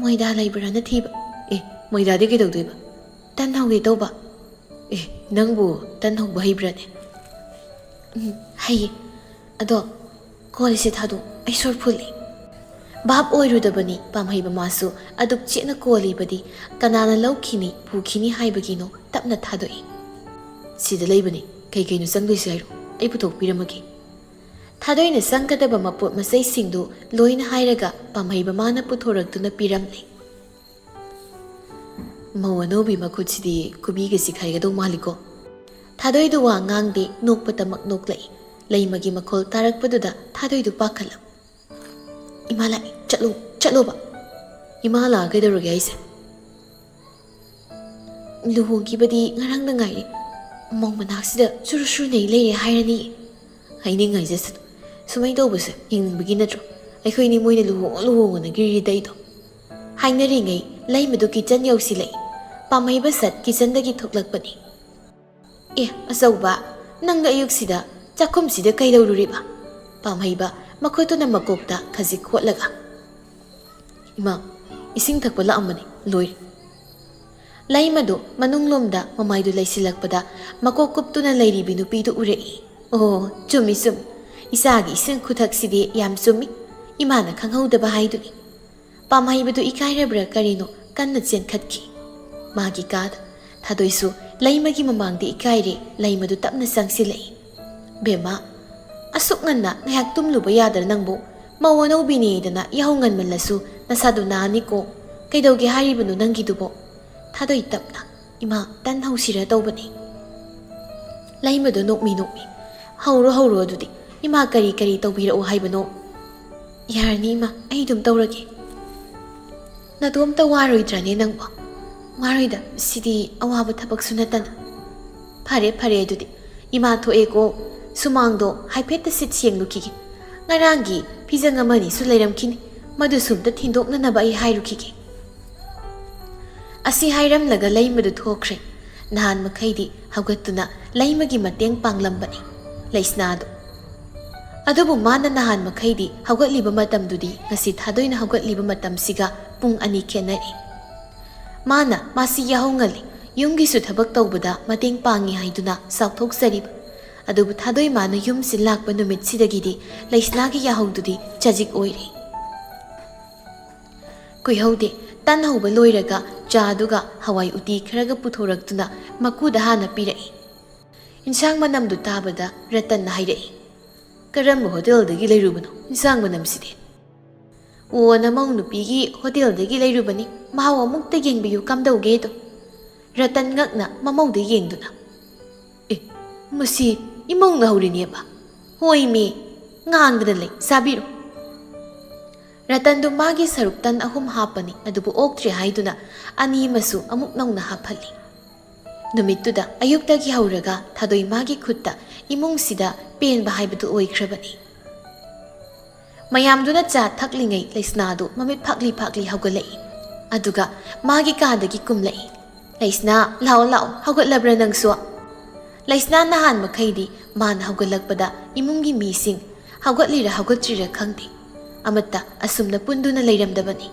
ꯃꯣꯏꯗꯥ ꯂꯩꯕ꯭ꯔꯥꯅ ꯊꯤꯕ꯫" "ꯑꯦ, ꯃꯣꯏꯗꯥꯗꯤ ꯀꯩꯗꯧꯗꯣꯏꯕ? ꯇꯟ ꯍꯧꯒꯦ ꯇꯧꯕ꯫" "ꯑꯦ, ꯅꯪꯕꯨ ꯇꯟ ꯍꯧꯕ ꯍꯩꯕ꯭ꯔꯥꯅꯦ?" "ꯎꯝ, ꯍꯩꯌꯦ꯫ ꯑꯗꯣ ꯀꯣꯜꯂꯤꯁꯦ ꯊꯥꯗꯣꯛ, ꯑꯩ ꯁꯣꯔ ꯐꯨꯜꯂꯤ꯫" ꯚꯥꯞ ꯑꯣꯏꯔꯨꯗꯕꯅꯤ ꯄꯥꯝꯍꯩꯕ ꯃꯥꯁꯨ꯫ ꯑꯗꯨꯛ ꯆꯦꯠꯅ ꯀꯣꯜꯂꯤꯕꯗꯤ ꯀꯅꯥꯅ ꯂꯧꯈꯤꯅꯤ ꯄꯨꯈꯤꯅꯤ ꯍꯥꯏꯕꯒꯤꯅꯣ ꯇꯞꯅ ꯊꯥꯗꯣꯛꯏ꯫ "ꯁꯤꯗ ꯂꯩꯕꯅꯤ, ꯀꯩ ꯀꯩꯅꯣ ꯆꯪꯗꯣꯏꯁꯦ ꯍꯥꯏꯔꯣ, ꯑꯩ ꯄꯨꯊꯣꯛꯄꯤꯔꯝꯃꯒꯦ꯫" ꯊꯥꯗꯣꯏꯅ ꯆꯪꯒꯗꯕ ꯃꯄꯣꯠ ꯃꯆꯩꯁꯤꯡꯗꯨ ꯂꯣꯏꯅ ꯍꯥꯏꯔꯒ ꯄꯥꯝꯍꯩꯕ ꯃꯥꯅ ꯄꯨꯊꯣꯔꯛꯇꯨꯅ ꯄꯤꯔꯝꯂꯦ꯫ "ꯃꯧ ꯑꯅꯧꯕꯤ ꯃꯈꯨꯠꯁꯤꯗꯤ ꯈꯨꯕꯤꯒ ꯆꯤꯛꯈꯥꯏꯒꯗꯧ ꯃꯥꯜꯂꯤꯀꯣ꯫" ꯊꯥꯗꯣꯏꯗꯨ ꯋꯥ ꯉꯥꯡꯗꯦ, ꯅꯣꯛꯄꯇꯃꯛ ꯅꯣꯛꯂꯛꯏ꯫ ꯂꯩꯃꯒꯤ ꯃꯈꯣꯜ ꯇꯥꯔꯛꯄꯗꯨꯗ ꯊꯥꯗꯣꯏꯗꯨ ꯄꯥꯈꯠꯂꯝ꯫ "ꯏꯃꯥ ꯂꯥꯛꯑꯦ, ꯆꯠꯂꯣ, ꯆꯠꯂꯣꯕ꯫" "ꯏꯃꯥ ꯂꯥꯛꯑ ꯀꯩꯗꯧꯔꯒꯦ ꯍꯥꯏꯁꯦ?" "ꯂꯨꯍꯣꯡꯈꯤꯕꯗꯤ ꯉꯔꯥꯡꯗ ꯉꯥꯏꯔꯤ꯫ ꯃꯧ ꯃꯅꯥꯛꯁꯤꯗ ꯆꯨꯔꯨ ꯆꯨꯔꯨ ꯅꯩ ꯂꯩꯔꯦ ꯍꯥꯏꯔꯅꯤ꯫" "ꯍꯥꯏꯅꯤꯡ ꯍꯥꯏꯖꯁꯅꯨ꯫ ꯁꯨꯃꯥꯏꯅ ꯇꯧꯕꯁꯦ ꯌꯦꯡꯅꯤꯡꯕꯒꯤ ꯅꯠꯇ꯭ꯔꯣ ꯑꯩꯈꯣꯏꯅꯤ ꯃꯣꯏꯅ ꯂꯨꯍꯣꯡꯉ ꯂꯨꯍꯣꯡꯉꯅ ꯒꯤꯔꯤꯗꯩꯗꯣ?" ꯍꯥꯏꯅꯔꯤꯉꯩ ꯂꯩꯃꯗꯨ ꯀꯤꯆꯟ ꯌꯧꯁꯤꯜꯂꯛꯏ꯫ ꯄꯥꯝꯍꯩꯕ ꯁꯠ ꯀꯤꯆꯟꯗꯒꯤ ꯊꯣꯛꯂꯛꯄꯅꯤ꯫ "ꯑꯦ, ꯑꯆꯧꯕ, ꯅꯪꯅ ꯑꯌꯨꯛꯁꯤꯗ ꯆꯥꯛꯈꯨꯝꯁꯤꯗ ꯀꯩꯗꯧꯔꯨꯔꯤꯕ?" ꯄꯥꯝꯍꯩꯕ ꯃꯈꯨꯠꯇꯨꯅ ꯃꯀꯣꯛꯇ ꯈꯖꯤꯛ ꯈꯣꯠꯂꯒ꯫ "ꯏꯃꯥ, ꯏꯁꯤꯡ ꯊꯛꯄ ꯂꯥꯛꯑꯝꯕꯅꯤ, ꯂꯣꯏꯔꯦ꯫" ꯂꯩꯃꯗꯨ ꯃꯅꯨꯡꯂꯣꯝꯗ ꯃꯃꯥꯏꯗꯨ ꯂꯩꯁꯤꯜꯂꯛꯄꯗ ꯃꯀꯣꯛ ꯀꯨꯞꯇꯨꯅ ꯂꯩꯔꯤꯕꯤ ꯅꯨꯄꯤꯗꯨ ꯎꯔꯛꯏ꯫ "ꯑꯣ, ꯆꯨꯝꯃꯤ, ꯆꯨꯝꯃꯤ꯫ ꯏꯆꯥꯒꯤ ꯏꯁꯤꯡ ꯈꯨꯊꯛꯁꯤꯗꯤ ꯌꯥꯝ ꯆꯨꯝꯃꯤ꯫ ꯏꯃꯥꯅ ꯈꯪꯍꯧꯗꯕ ꯍꯥꯏꯗꯨꯅꯤ꯫" ꯄꯥꯝꯍꯩꯕꯗꯨ ꯏꯀꯥꯏꯔꯕ꯭ꯔꯥ ꯀꯔꯤꯅꯣ ꯀꯟꯅ ꯆꯦꯟꯈꯠꯈꯤ꯫ ꯃꯥꯒꯤ ꯀꯥꯗ ꯊꯥꯗꯣꯏꯁꯨ ꯂꯩꯃꯒꯤ ꯃꯃꯥꯡꯗ ꯏꯀꯥꯏꯔꯦ꯫ ꯂꯩꯃꯗꯨ ꯇꯞꯅ ꯆꯪꯁꯤꯜꯂꯛꯏ꯫ "ꯕꯦꯝꯃ, ꯑꯁꯨꯛ ꯉꯟꯅ ꯉꯥꯏꯍꯥꯛ ꯇꯨꯝꯂꯨꯕ ꯌꯥꯗ꯭ꯔꯥ ꯅꯪꯕꯨ? ꯃꯧ ꯑꯅꯧꯕꯤꯅꯦꯗꯅ ꯌꯥꯍꯧ ꯉꯟꯃꯜꯂꯁꯨ ꯅꯁꯥꯗꯨ ꯅꯥꯅꯤꯀꯣ꯫ ꯀꯩꯗꯧꯒꯦ ꯍꯥꯏꯔꯤꯕꯅꯣ ꯅꯪꯒꯤꯗꯨꯕꯣ?" ꯊꯥꯗꯣꯏ ꯇꯞꯅ, "ꯏꯃꯥ, ꯇꯟ ꯍꯧꯁꯤꯔ ꯇꯧꯕꯅꯤ꯫" ꯂꯩꯃꯗꯣ ꯅꯣꯛꯃꯤ ꯅꯣꯛꯃꯤ, "ꯍꯧꯔꯣ, ꯍꯧꯔꯣ ꯑꯗꯨꯗꯤ꯫ ꯏꯃꯥ ꯀꯔꯤ ꯀꯔꯤ ꯇꯧꯕꯤꯔꯛꯑꯣ ꯍꯥꯏꯕꯅꯣ?" "ꯌꯥꯔꯅꯤ ꯏꯃꯥ, ꯑꯩ ꯑꯗꯨꯝ ꯇꯧꯔꯒꯦ꯫" "ꯅꯇꯣꯝꯇ ꯋꯥꯔꯣꯏꯗ꯭ꯔꯅꯦ ꯅꯪꯕꯣ?" "ꯋꯥꯔꯣꯏꯗ, ꯁꯤꯗꯤ ꯑꯋꯥꯕ ꯊꯕꯛꯁꯨ ꯅꯠꯇꯅ꯫" "ꯐꯔꯦ, ꯐꯔꯦ ꯑꯗꯨꯗꯤ꯫ ꯏꯃꯥ ꯊꯣꯛꯑꯦꯀꯣ꯫ ꯁꯨꯃꯥꯡꯗꯣ ꯍꯥꯏꯐꯦꯠꯇ ꯁꯤꯠ ꯁꯦꯡꯂꯨꯈꯤꯒꯦ꯫ ꯉꯔꯥꯡꯒꯤ ꯐꯤꯖꯪ ꯑꯃꯅꯤꯁꯨ ꯂꯩꯔꯝꯈꯤꯅꯤ, ꯃꯗꯨꯁꯨ ꯑꯝꯇ ꯊꯤꯟꯗꯣꯛꯅꯅꯕ ꯑꯩ ꯍꯥꯏꯔꯨꯈꯤꯒꯦ꯫ ꯑꯁꯤ ꯍꯥꯏꯔꯝꯂꯒ ꯂꯩꯃꯗꯨ ꯊꯣꯛꯈ꯭ꯔꯦ꯫ ꯅꯍꯥꯟ ꯃꯈꯩꯗꯤ ꯍꯧꯒꯠꯇꯨꯅ ꯂꯩꯃꯒꯤ ꯃꯇꯦꯡ ꯄꯥꯡꯂꯝꯕꯅꯤ ꯂꯩꯁꯅꯥꯗꯨ꯫ ꯑꯗꯨꯕꯨ ꯃꯥꯅ ꯅꯍꯥꯟ ꯃꯈꯩꯗꯤ ꯍꯧꯒꯠꯂꯤꯕ ꯃꯇꯝꯗꯨꯗꯤ ꯉꯁꯤ ꯊꯥꯗꯣꯏꯅ ꯍꯧꯒꯠꯂꯤꯕ ꯃꯇꯝꯁꯤꯒ ꯄꯨꯡ ꯑꯅꯤ ꯈꯦꯠꯅꯔꯦ꯫ ꯃꯥꯅ ꯃꯥꯁꯤ ꯌꯥꯍꯧ ꯉꯜꯂꯤ, ꯌꯨꯝꯒꯤꯁꯨ ꯊꯕꯛ ꯇꯧꯕꯗ ꯃꯇꯦꯡ ꯄꯥꯡꯉꯤ ꯍꯥꯏꯗꯨꯅ ꯆꯥꯎꯊꯣꯛꯆꯔꯤꯕ꯫ ꯑꯗꯨꯕꯨ ꯊꯥꯗꯣꯏ ꯃꯥꯅ ꯌꯨꯝꯁꯤ ꯂꯥꯛꯄ ꯅꯨꯃꯤꯠꯁꯤꯗꯒꯤꯗꯤ ꯂꯩꯁꯅꯥꯒꯤ ꯌꯥꯍꯧꯗꯨꯗꯤ ꯆꯖꯤꯛ ꯑꯣꯏꯔꯦ꯫ ꯀꯨꯏꯍꯧꯗꯦ, ꯇꯟ ꯍꯧꯕ ꯂꯣꯏꯔꯒ ꯆꯥꯗꯨꯒ ꯍꯋꯥꯏ ꯎꯇꯤ ꯈꯔꯒ ꯄꯨꯊꯣꯔꯛꯇꯨꯅ ꯃꯀꯨꯗ ꯍꯥꯟꯅ ꯄꯤꯔꯛꯏ꯫ ꯏꯟꯁꯥꯡ ꯃꯅꯝꯗꯨ ꯇꯥꯕꯗ ꯔꯇꯟꯅ ꯍꯥꯏꯔꯛꯏ, "ꯀꯔꯝꯕ ꯍꯣꯇꯦꯜꯗꯒꯤ ꯂꯩꯔꯨꯕꯅꯣ ꯏꯟꯁꯥꯡ ꯃꯅꯝꯁꯤꯗꯤ?" "ꯑꯣ, ꯅꯃꯧ ꯅꯨꯄꯤꯒꯤ ꯍꯣꯇꯦꯜꯗꯒꯤ ꯂꯩꯔꯨꯕꯅꯤ, ꯃꯍꯥꯎ ꯑꯃꯨꯛꯇ ꯌꯦꯡꯕꯤꯌꯨ ꯀꯝꯗꯧꯒꯦꯗꯣ?" ꯔꯇꯟ ꯉꯛꯅ ꯃꯃꯧꯗ ꯌꯦꯡꯗꯨꯅ, "ꯑꯦ, ꯃꯁꯤ ꯏꯃꯧꯅ ꯍꯧꯔꯤꯅꯦꯕ?" "ꯍꯣꯏꯃꯤ, ꯉꯥꯡꯗꯅ ꯂꯩ, ꯆꯥꯕꯤꯔꯣ꯫" ꯔꯇꯟꯗꯨ ꯃꯥꯒꯤ ꯁꯔꯨꯛ ꯇꯟ ꯑꯍꯨꯝ ꯍꯥꯞꯄꯅꯤ, ꯑꯗꯨꯕꯨ ꯑꯣꯛꯇ꯭ꯔꯦ ꯍꯥꯏꯗꯨꯅ ꯑꯅꯤ ꯑꯃꯁꯨ ꯑꯃꯨꯛ ꯅꯧꯅ ꯍꯥꯞꯍꯜꯂꯤ꯫ ꯅꯨꯃꯤꯠꯇꯨꯗ ꯑꯌꯨꯛꯇꯒꯤ ꯍꯧꯔꯒ ꯊꯥꯗꯣꯏ ꯃꯥꯒꯤ ꯈꯨꯠꯇ ꯏꯃꯨꯡꯁꯤꯗ ꯄꯦꯟꯕ ꯍꯥꯏꯕꯗꯨ ꯑꯣꯏꯈ꯭ꯔꯕꯅꯤ꯫ ꯃꯌꯥꯝꯗꯨꯅ ꯆꯥ ꯊꯛꯂꯤꯉꯩ ꯂꯩꯁꯅꯥꯗꯨ ꯃꯃꯤꯠ ꯐꯥꯛꯂꯤ ꯐꯥꯛꯂꯤ ꯍꯧꯒꯠꯂꯛꯏ꯫ ꯑꯗꯨꯒ ꯃꯥꯒꯤ ꯀꯥꯗꯒꯤ ꯀꯨꯝꯂꯛꯏ꯫ "ꯂꯩꯁꯅꯥ, ꯂꯥꯛꯑꯣ, ꯂꯥꯛꯑꯣ, ꯍꯧꯒꯠꯂꯕ꯭ꯔꯥ ꯅꯪꯁꯨ?" ꯂꯩꯁꯅꯥ ꯅꯍꯥꯟ ꯃꯈꯩꯗꯤ ꯃꯥꯅ ꯍꯧꯒꯠꯂꯛꯄꯗ ꯏꯃꯨꯡꯒꯤ ꯃꯤꯁꯤꯡ ꯍꯧꯒꯠꯂꯤꯔ ꯍꯧꯒꯠꯇ꯭ꯔꯤꯔ ꯈꯪꯗꯦ, ꯑꯃꯠꯇ ꯑꯁꯨꯝꯅ ꯄꯨꯟꯗꯨꯅ ꯂꯩꯔꯝꯗꯕꯅꯤ꯫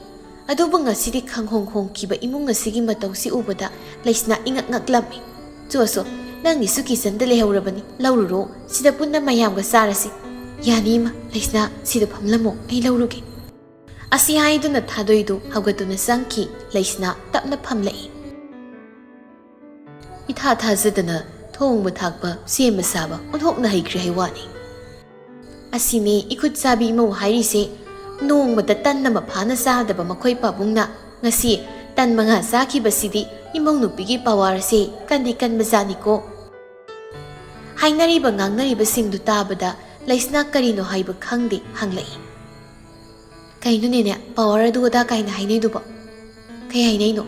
ꯑꯗꯨꯕꯨ ꯉꯁꯤꯗꯤ ꯈꯪꯍꯣꯡ ꯍꯣꯡꯈꯤꯕ ꯏꯃꯨꯡ ꯑꯁꯤꯒꯤ ꯃꯇꯧꯁꯤ ꯎꯕꯗ ꯂꯩꯁꯅꯥ ꯏꯉꯛ ꯉꯛꯂꯝꯃꯤ꯫ "ꯆꯣ, ꯆꯣ, ꯅꯪꯒꯤꯁꯨ ꯀꯤꯆꯟꯗ ꯂꯩꯍꯧꯔꯕꯅꯤ, ꯂꯧꯔꯨꯔꯣ, ꯁꯤꯗ ꯄꯨꯟꯅ ꯃꯌꯥꯝꯒ ꯆꯥꯔꯁꯤ꯫" "ꯌꯥꯅꯤ ꯏꯃꯥ, ꯂꯩꯁꯅꯥ, ꯁꯤꯗ ꯐꯝꯂꯝꯃꯣ, ꯑꯩ ꯂꯧꯔꯨꯒꯦ꯫" ꯑꯁꯤ ꯍꯥꯏꯗꯨꯅ ꯊꯥꯗꯣꯏꯗꯨ ꯍꯧꯒꯠꯇꯨꯅ ꯆꯪꯈꯤ꯫ ꯂꯩꯁꯅꯥ ꯇꯞꯅ ꯐꯝꯂꯛꯏ꯫ ꯏꯊꯥ ꯊꯥꯖꯗꯅ ꯊꯣꯡꯕ ꯊꯥꯛꯄ, ꯁꯦꯝꯕ ꯁꯥꯕ ꯑꯣꯟꯊꯣꯛꯅ ꯍꯩꯈ꯭ꯔꯦ ꯍꯥꯏ ꯋꯥꯅꯤ꯫ "ꯑꯁꯤꯅꯦ ꯏꯈꯨꯠ ꯆꯥꯕꯤ ꯏꯃꯧ ꯍꯥꯏꯔꯤꯁꯦ꯫ ꯅꯣꯡꯃꯇ ꯇꯟ ꯑꯃ ꯐꯥꯅ ꯆꯥꯗꯕ ꯃꯈꯣꯏ ꯄꯥꯕꯨꯡꯅ ꯉꯁꯤ ꯇꯟ ꯃꯉꯥ ꯆꯥꯈꯤꯕꯁꯤꯗꯤ ꯏꯃꯧ ꯅꯨꯄꯤꯒꯤ ꯄꯋꯥꯔꯁꯦ ꯀꯟꯗꯤ ꯀꯟꯕꯖꯥꯠꯅꯤꯀꯣ꯫" ꯍꯥꯏꯅꯔꯤꯕ ꯉꯥꯡꯅꯔꯤꯕꯁꯤꯡꯗꯨ ꯇꯥꯕꯗ ꯂꯩꯁꯅꯥ ꯀꯔꯤꯅꯣ ꯍꯥꯏꯕ ꯈꯪꯗꯦ ꯍꯪꯂꯛꯏ꯫ "ꯀꯩꯅꯣꯅꯦꯅꯦ, ꯄꯋꯥꯔ ꯑꯗꯨ ꯑꯗꯥ ꯀꯥꯏꯅ ꯍꯥꯏꯅꯩꯗꯨꯕꯣ? ꯀꯩ ꯍꯥꯏꯅꯩꯅꯣ?"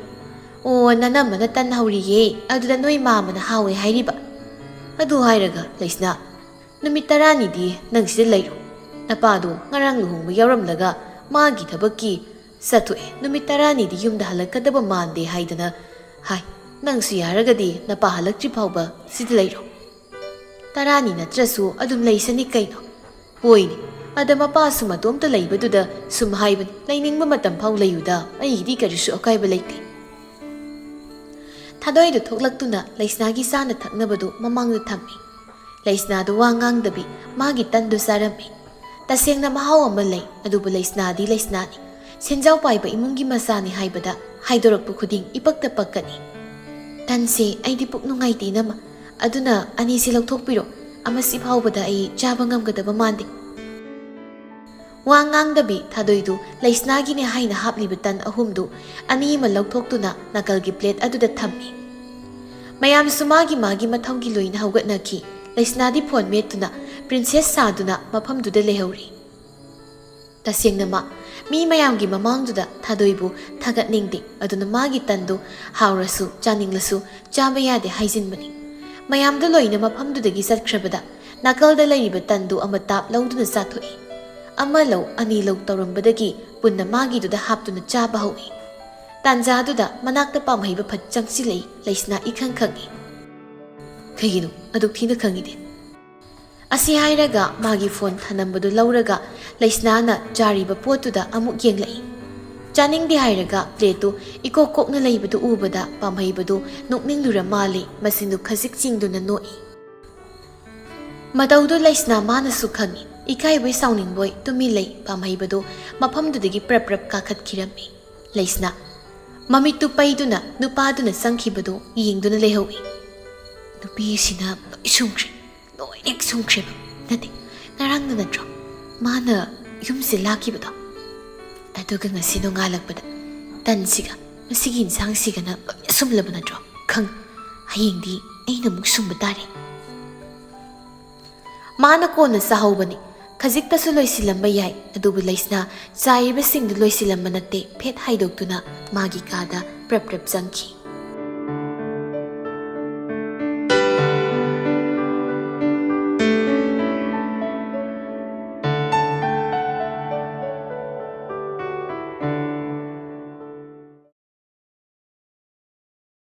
"ꯑꯣ, ꯅꯅꯝꯃꯅ ꯇꯟ ꯍꯧꯔꯤꯌꯦ, ꯑꯗꯨꯗ ꯅꯣꯏ ꯃꯥꯃꯅ ꯍꯥꯎꯋꯦ ꯍꯥꯏꯔꯤꯕ꯫ ꯑꯗꯨ ꯍꯥꯏꯔꯒ ꯂꯩꯁꯅꯥ, "ꯅꯨꯃꯤꯠ ꯇꯔꯥꯅꯤꯗꯤ ꯅꯪ ꯁꯤꯗ ꯂꯩꯔꯣ꯫ ꯅꯄꯥꯗꯣ ꯉꯔꯥꯡ ꯂꯨꯍꯣꯡꯕ ꯌꯥꯎꯔꯝꯂꯒ ꯃꯥꯒꯤ ꯊꯕꯛꯀꯤ ꯆꯠꯊꯣꯛꯑꯦ꯫ ꯅꯨꯃꯤꯠ ꯇꯔꯥꯅꯤꯗꯤ ꯌꯨꯝꯗ ꯍꯜꯂꯛꯀꯗꯕ ꯃꯥꯟꯗꯦ ꯍꯥꯏꯗꯅ ꯍꯥꯏ꯫ ꯅꯪꯁꯨ ꯌꯥꯔꯒꯗꯤ ꯅꯄꯥ ꯍꯜꯂꯛꯇ꯭ꯔꯤ ꯐꯥꯎꯕ ꯁꯤꯗ ꯂꯩꯔꯣ꯫ ꯇꯔꯥꯅꯤ ꯅꯠꯇ꯭ꯔꯁꯨ ꯑꯗꯨꯝ ꯂꯩꯁꯅꯤ ꯀꯩꯅꯣ?" "ꯍꯣꯏꯅꯦ, ꯑꯗ ꯃꯄꯥꯁꯨ ꯃꯇꯣꯝꯇ ꯂꯩꯕꯗꯨꯗ ꯁꯨꯝ ꯍꯥꯏꯕꯅꯤ꯫ ꯂꯩꯅꯤꯡꯕ ꯃꯇꯝ ꯐꯥꯎ ꯂꯩꯌꯨꯗ, ꯑꯩꯒꯤꯗꯤ ꯀꯔꯤꯁꯨ ꯑꯀꯥꯏꯕ ꯂꯩꯇꯦ꯫" ꯊꯥꯗꯣꯏꯗꯨ ꯊꯣꯛꯂꯛꯇꯨꯅ ꯂꯩꯁꯅꯥꯒꯤ ꯆꯥꯅ ꯊꯛꯅꯕꯗꯨ ꯃꯃꯥꯡꯗ ꯊꯝꯃꯤ꯫ ꯂꯩꯁꯅꯥꯗꯨ ꯋꯥ ꯉꯥꯡꯗꯕꯤ ꯃꯥꯒꯤ ꯇꯟꯗꯨ ꯆꯥꯔꯝꯃꯤ꯫ ꯇꯁꯦꯡꯅ ꯃꯍꯥꯎ ꯑꯃ ꯂꯩ, ꯑꯗꯨꯕꯨ ꯂꯩꯁꯅꯥꯗꯤ ꯂꯩꯁꯅꯥꯅꯤ꯫ ꯁꯦꯟꯖꯥꯎ ꯄꯥꯏꯕ ꯏꯃꯨꯡꯒꯤ ꯃꯆꯥꯅꯤ ꯍꯥꯏꯕꯗ ꯍꯥꯏꯗꯣꯔꯛꯄ ꯈꯨꯗꯤꯡ ꯏꯄꯛꯇ ꯄꯛꯀꯅꯤ꯫ "ꯇꯟꯁꯦ ꯑꯩꯗꯤ ꯄꯨꯛ ꯅꯨꯡꯉꯥꯏꯇꯦ, ꯏꯅꯝꯃ꯫ ꯑꯗꯨꯅ ꯑꯅꯤꯁꯦ ꯂꯧꯊꯣꯛꯄꯤꯔꯣ꯫ ꯑꯃꯁꯤ ꯐꯥꯎꯕꯗ ꯑꯩ ꯆꯥꯕ ꯉꯝꯒꯗꯕ ꯃꯥꯟꯗꯦ꯫" ꯋꯥ ꯉꯥꯡꯗꯕꯤ ꯊꯥꯗꯣꯏꯗꯨ ꯂꯩꯁꯅꯥꯒꯤꯅꯦ ꯍꯥꯏꯅ ꯍꯥꯞꯂꯤꯕ ꯇꯟ ꯑꯍꯨꯝꯗꯨ ꯑꯅꯤ ꯑꯃ ꯂꯧꯊꯣꯛꯇꯨꯅ ꯅꯥꯀꯜꯒꯤ ꯄ꯭ꯂꯦꯠ ꯑꯗꯨꯗ ꯊꯝꯃꯤ꯫ ꯃꯌꯥꯝꯁꯨ ꯃꯥꯒꯤ ꯃꯥꯒꯤ ꯃꯊꯧꯒꯤ ꯂꯣꯏꯅ ꯍꯧꯒꯠꯅꯈꯤ꯫ ꯂꯩꯁꯅꯥꯗꯤ ꯐꯣꯟ ꯃꯦꯠꯇꯨꯅ ꯄ꯭ꯔꯤꯟꯁꯦꯁ ꯁꯥꯗꯨꯅ ꯃꯐꯝꯗꯨꯗ ꯂꯩꯍꯧꯔꯤ꯫ ꯇꯁꯦꯡꯅꯃꯛ ꯃꯤ ꯃꯌꯥꯝꯒꯤ ꯃꯃꯥꯡꯗꯨꯗ ꯊꯥꯗꯣꯏꯕꯨ ꯊꯥꯒꯠꯅꯤꯡꯗꯦ, ꯑꯗꯨꯅ ꯃꯥꯒꯤ ꯇꯟꯗꯨ ꯍꯥꯎꯔꯁꯨ ꯆꯥꯅꯤꯡꯂꯁꯨ ꯆꯥꯕ ꯌꯥꯗꯦ ꯍꯥꯏꯖꯤꯟꯕꯅꯤ꯫ ꯃꯌꯥꯝꯗꯨ ꯂꯣꯏꯅ ꯃꯐꯝꯗꯨꯗꯒꯤ ꯆꯠꯈ꯭ꯔꯕꯗ ꯅꯥꯀꯜꯗ ꯂꯩꯔꯤꯕ ꯇꯟꯗꯨ ꯑꯃ ꯇꯥꯞ ꯂꯧꯗꯨꯅ ꯆꯥꯊꯣꯛꯏ꯫ ꯑꯃ ꯂꯧ ꯑꯅꯤ ꯂꯧ ꯇꯧꯔꯝꯕꯗꯒꯤ ꯄꯨꯟꯅ ꯃꯥꯒꯤꯗꯨꯗ ꯍꯥꯞꯇꯨꯅ ꯆꯥꯕ ꯍꯧꯏ꯫ ꯇꯥꯟꯖꯥꯗꯨꯗ ꯃꯅꯥꯛꯇ ꯄꯥꯝꯍꯩꯕ ꯐꯠ ꯆꯪꯁꯤꯜꯂꯛꯏ꯫ ꯂꯩꯁꯅꯥ ꯏꯈꯪ ꯈꯪꯏ꯫ "ꯀꯩꯒꯤꯅꯣ ꯑꯗꯨꯛ ꯊꯤꯅ ꯈꯪꯉꯤꯗꯤ?" ꯑꯁꯤ ꯍꯥꯏꯔꯒ ꯃꯥꯒꯤ ꯐꯣꯟ ꯊꯅꯝꯕꯗꯨ ꯂꯧꯔꯒ ꯂꯩꯁꯅꯥꯅ ꯆꯥꯔꯤꯕ ꯄꯣꯠꯇꯨꯗ ꯑꯃꯨꯛ ꯌꯦꯡꯂꯛꯏ꯫ ꯆꯥꯅꯤꯡꯗꯦ ꯍꯥꯏꯔꯒ ꯄ꯭ꯂꯦꯠꯇꯨ ꯏꯀꯣꯛ ꯀꯣꯛꯅ ꯂꯩꯕꯗꯨ ꯎꯕꯗ ꯄꯥꯝꯍꯩꯕꯗꯨ ꯅꯣꯛꯅꯤꯡꯂꯨꯔ ꯃꯥꯜꯂꯤ, ꯃꯆꯤꯟꯗꯨ ꯈꯖꯤꯛ ꯆꯤꯡꯗꯨꯅ ꯅꯣꯛꯏ꯫ ꯃꯇꯧꯗꯨ ꯂꯩꯁꯅꯥ ꯃꯥꯅꯁꯨ ꯈꯪꯏ꯫ ꯏꯀꯥꯏꯕꯣꯏ ꯁꯥꯎꯅꯤꯡꯕꯣꯏ ꯇꯨꯃꯤꯟ ꯂꯩ꯫ ꯄꯥꯝꯍꯩꯕꯗꯨ ꯃꯐꯝꯗꯨꯗꯒꯤ ꯄ꯭ꯔꯞ ꯄ꯭ꯔꯞ ꯀꯥꯈꯠꯈꯤꯔꯝꯃꯤ꯫ ꯂꯩꯁꯅꯥ ꯃꯃꯤꯠꯇꯨ ꯄꯩꯗꯨꯅ ꯅꯨꯄꯥꯗꯨꯅ ꯆꯪꯈꯤꯕꯗꯨ ꯌꯦꯡꯗꯨꯅ ꯂꯩꯍꯧꯏ꯫ "ꯅꯨꯄꯤ ꯑꯁꯤꯅ ꯂꯣꯏ ꯁꯨꯝꯈ꯭ꯔꯦ, ꯂꯣꯏꯅ ꯁꯨꯝꯈ꯭ꯔꯦꯕ꯫ ꯅꯠꯇꯦ, ꯉꯔꯥꯡꯗ ꯅꯠꯇ꯭ꯔꯣ ꯃꯥꯅ ꯌꯨꯝꯁꯦ ꯂꯥꯛꯈꯤꯕꯗꯣ? ꯑꯗꯨꯒ ꯉꯁꯤ ꯅꯣꯡꯉꯥꯜꯂꯛꯄꯗ ꯇꯟꯁꯤꯒ ꯃꯁꯤꯒꯤ ꯏꯟꯁꯥꯡꯁꯤꯒꯅ ꯂꯣꯏꯅ ꯁꯨꯝꯂꯕ ꯅꯠꯇ꯭ꯔꯣ? ꯈꯪ, ꯍꯌꯦꯡꯗꯤ ꯑꯩꯅ ꯑꯃꯨꯛ ꯁꯨꯝꯕ ꯇꯥꯔꯦ꯫" ꯃꯥꯅ ꯀꯣꯟꯅ ꯆꯥꯍꯧꯕꯅꯤ꯫ ꯈꯖꯤꯛꯇꯁꯨ ꯂꯣꯏꯁꯤꯜꯂꯝꯕ ꯌꯥꯏ, ꯑꯗꯨꯕꯨ ꯂꯩꯁꯅꯥ ꯆꯥꯏꯔꯤꯕꯁꯤꯡꯗꯨ ꯂꯣꯏꯁꯤꯜꯂꯝꯕ ꯅꯠꯇꯦ꯫ ꯐꯦꯠ ꯍꯥꯏꯗꯣꯛꯇꯨꯅ ꯃꯥꯒꯤ ꯀꯥꯗ ꯄ꯭ꯔꯞ ꯄ꯭ꯔꯞ ꯆꯪꯈꯤ꯫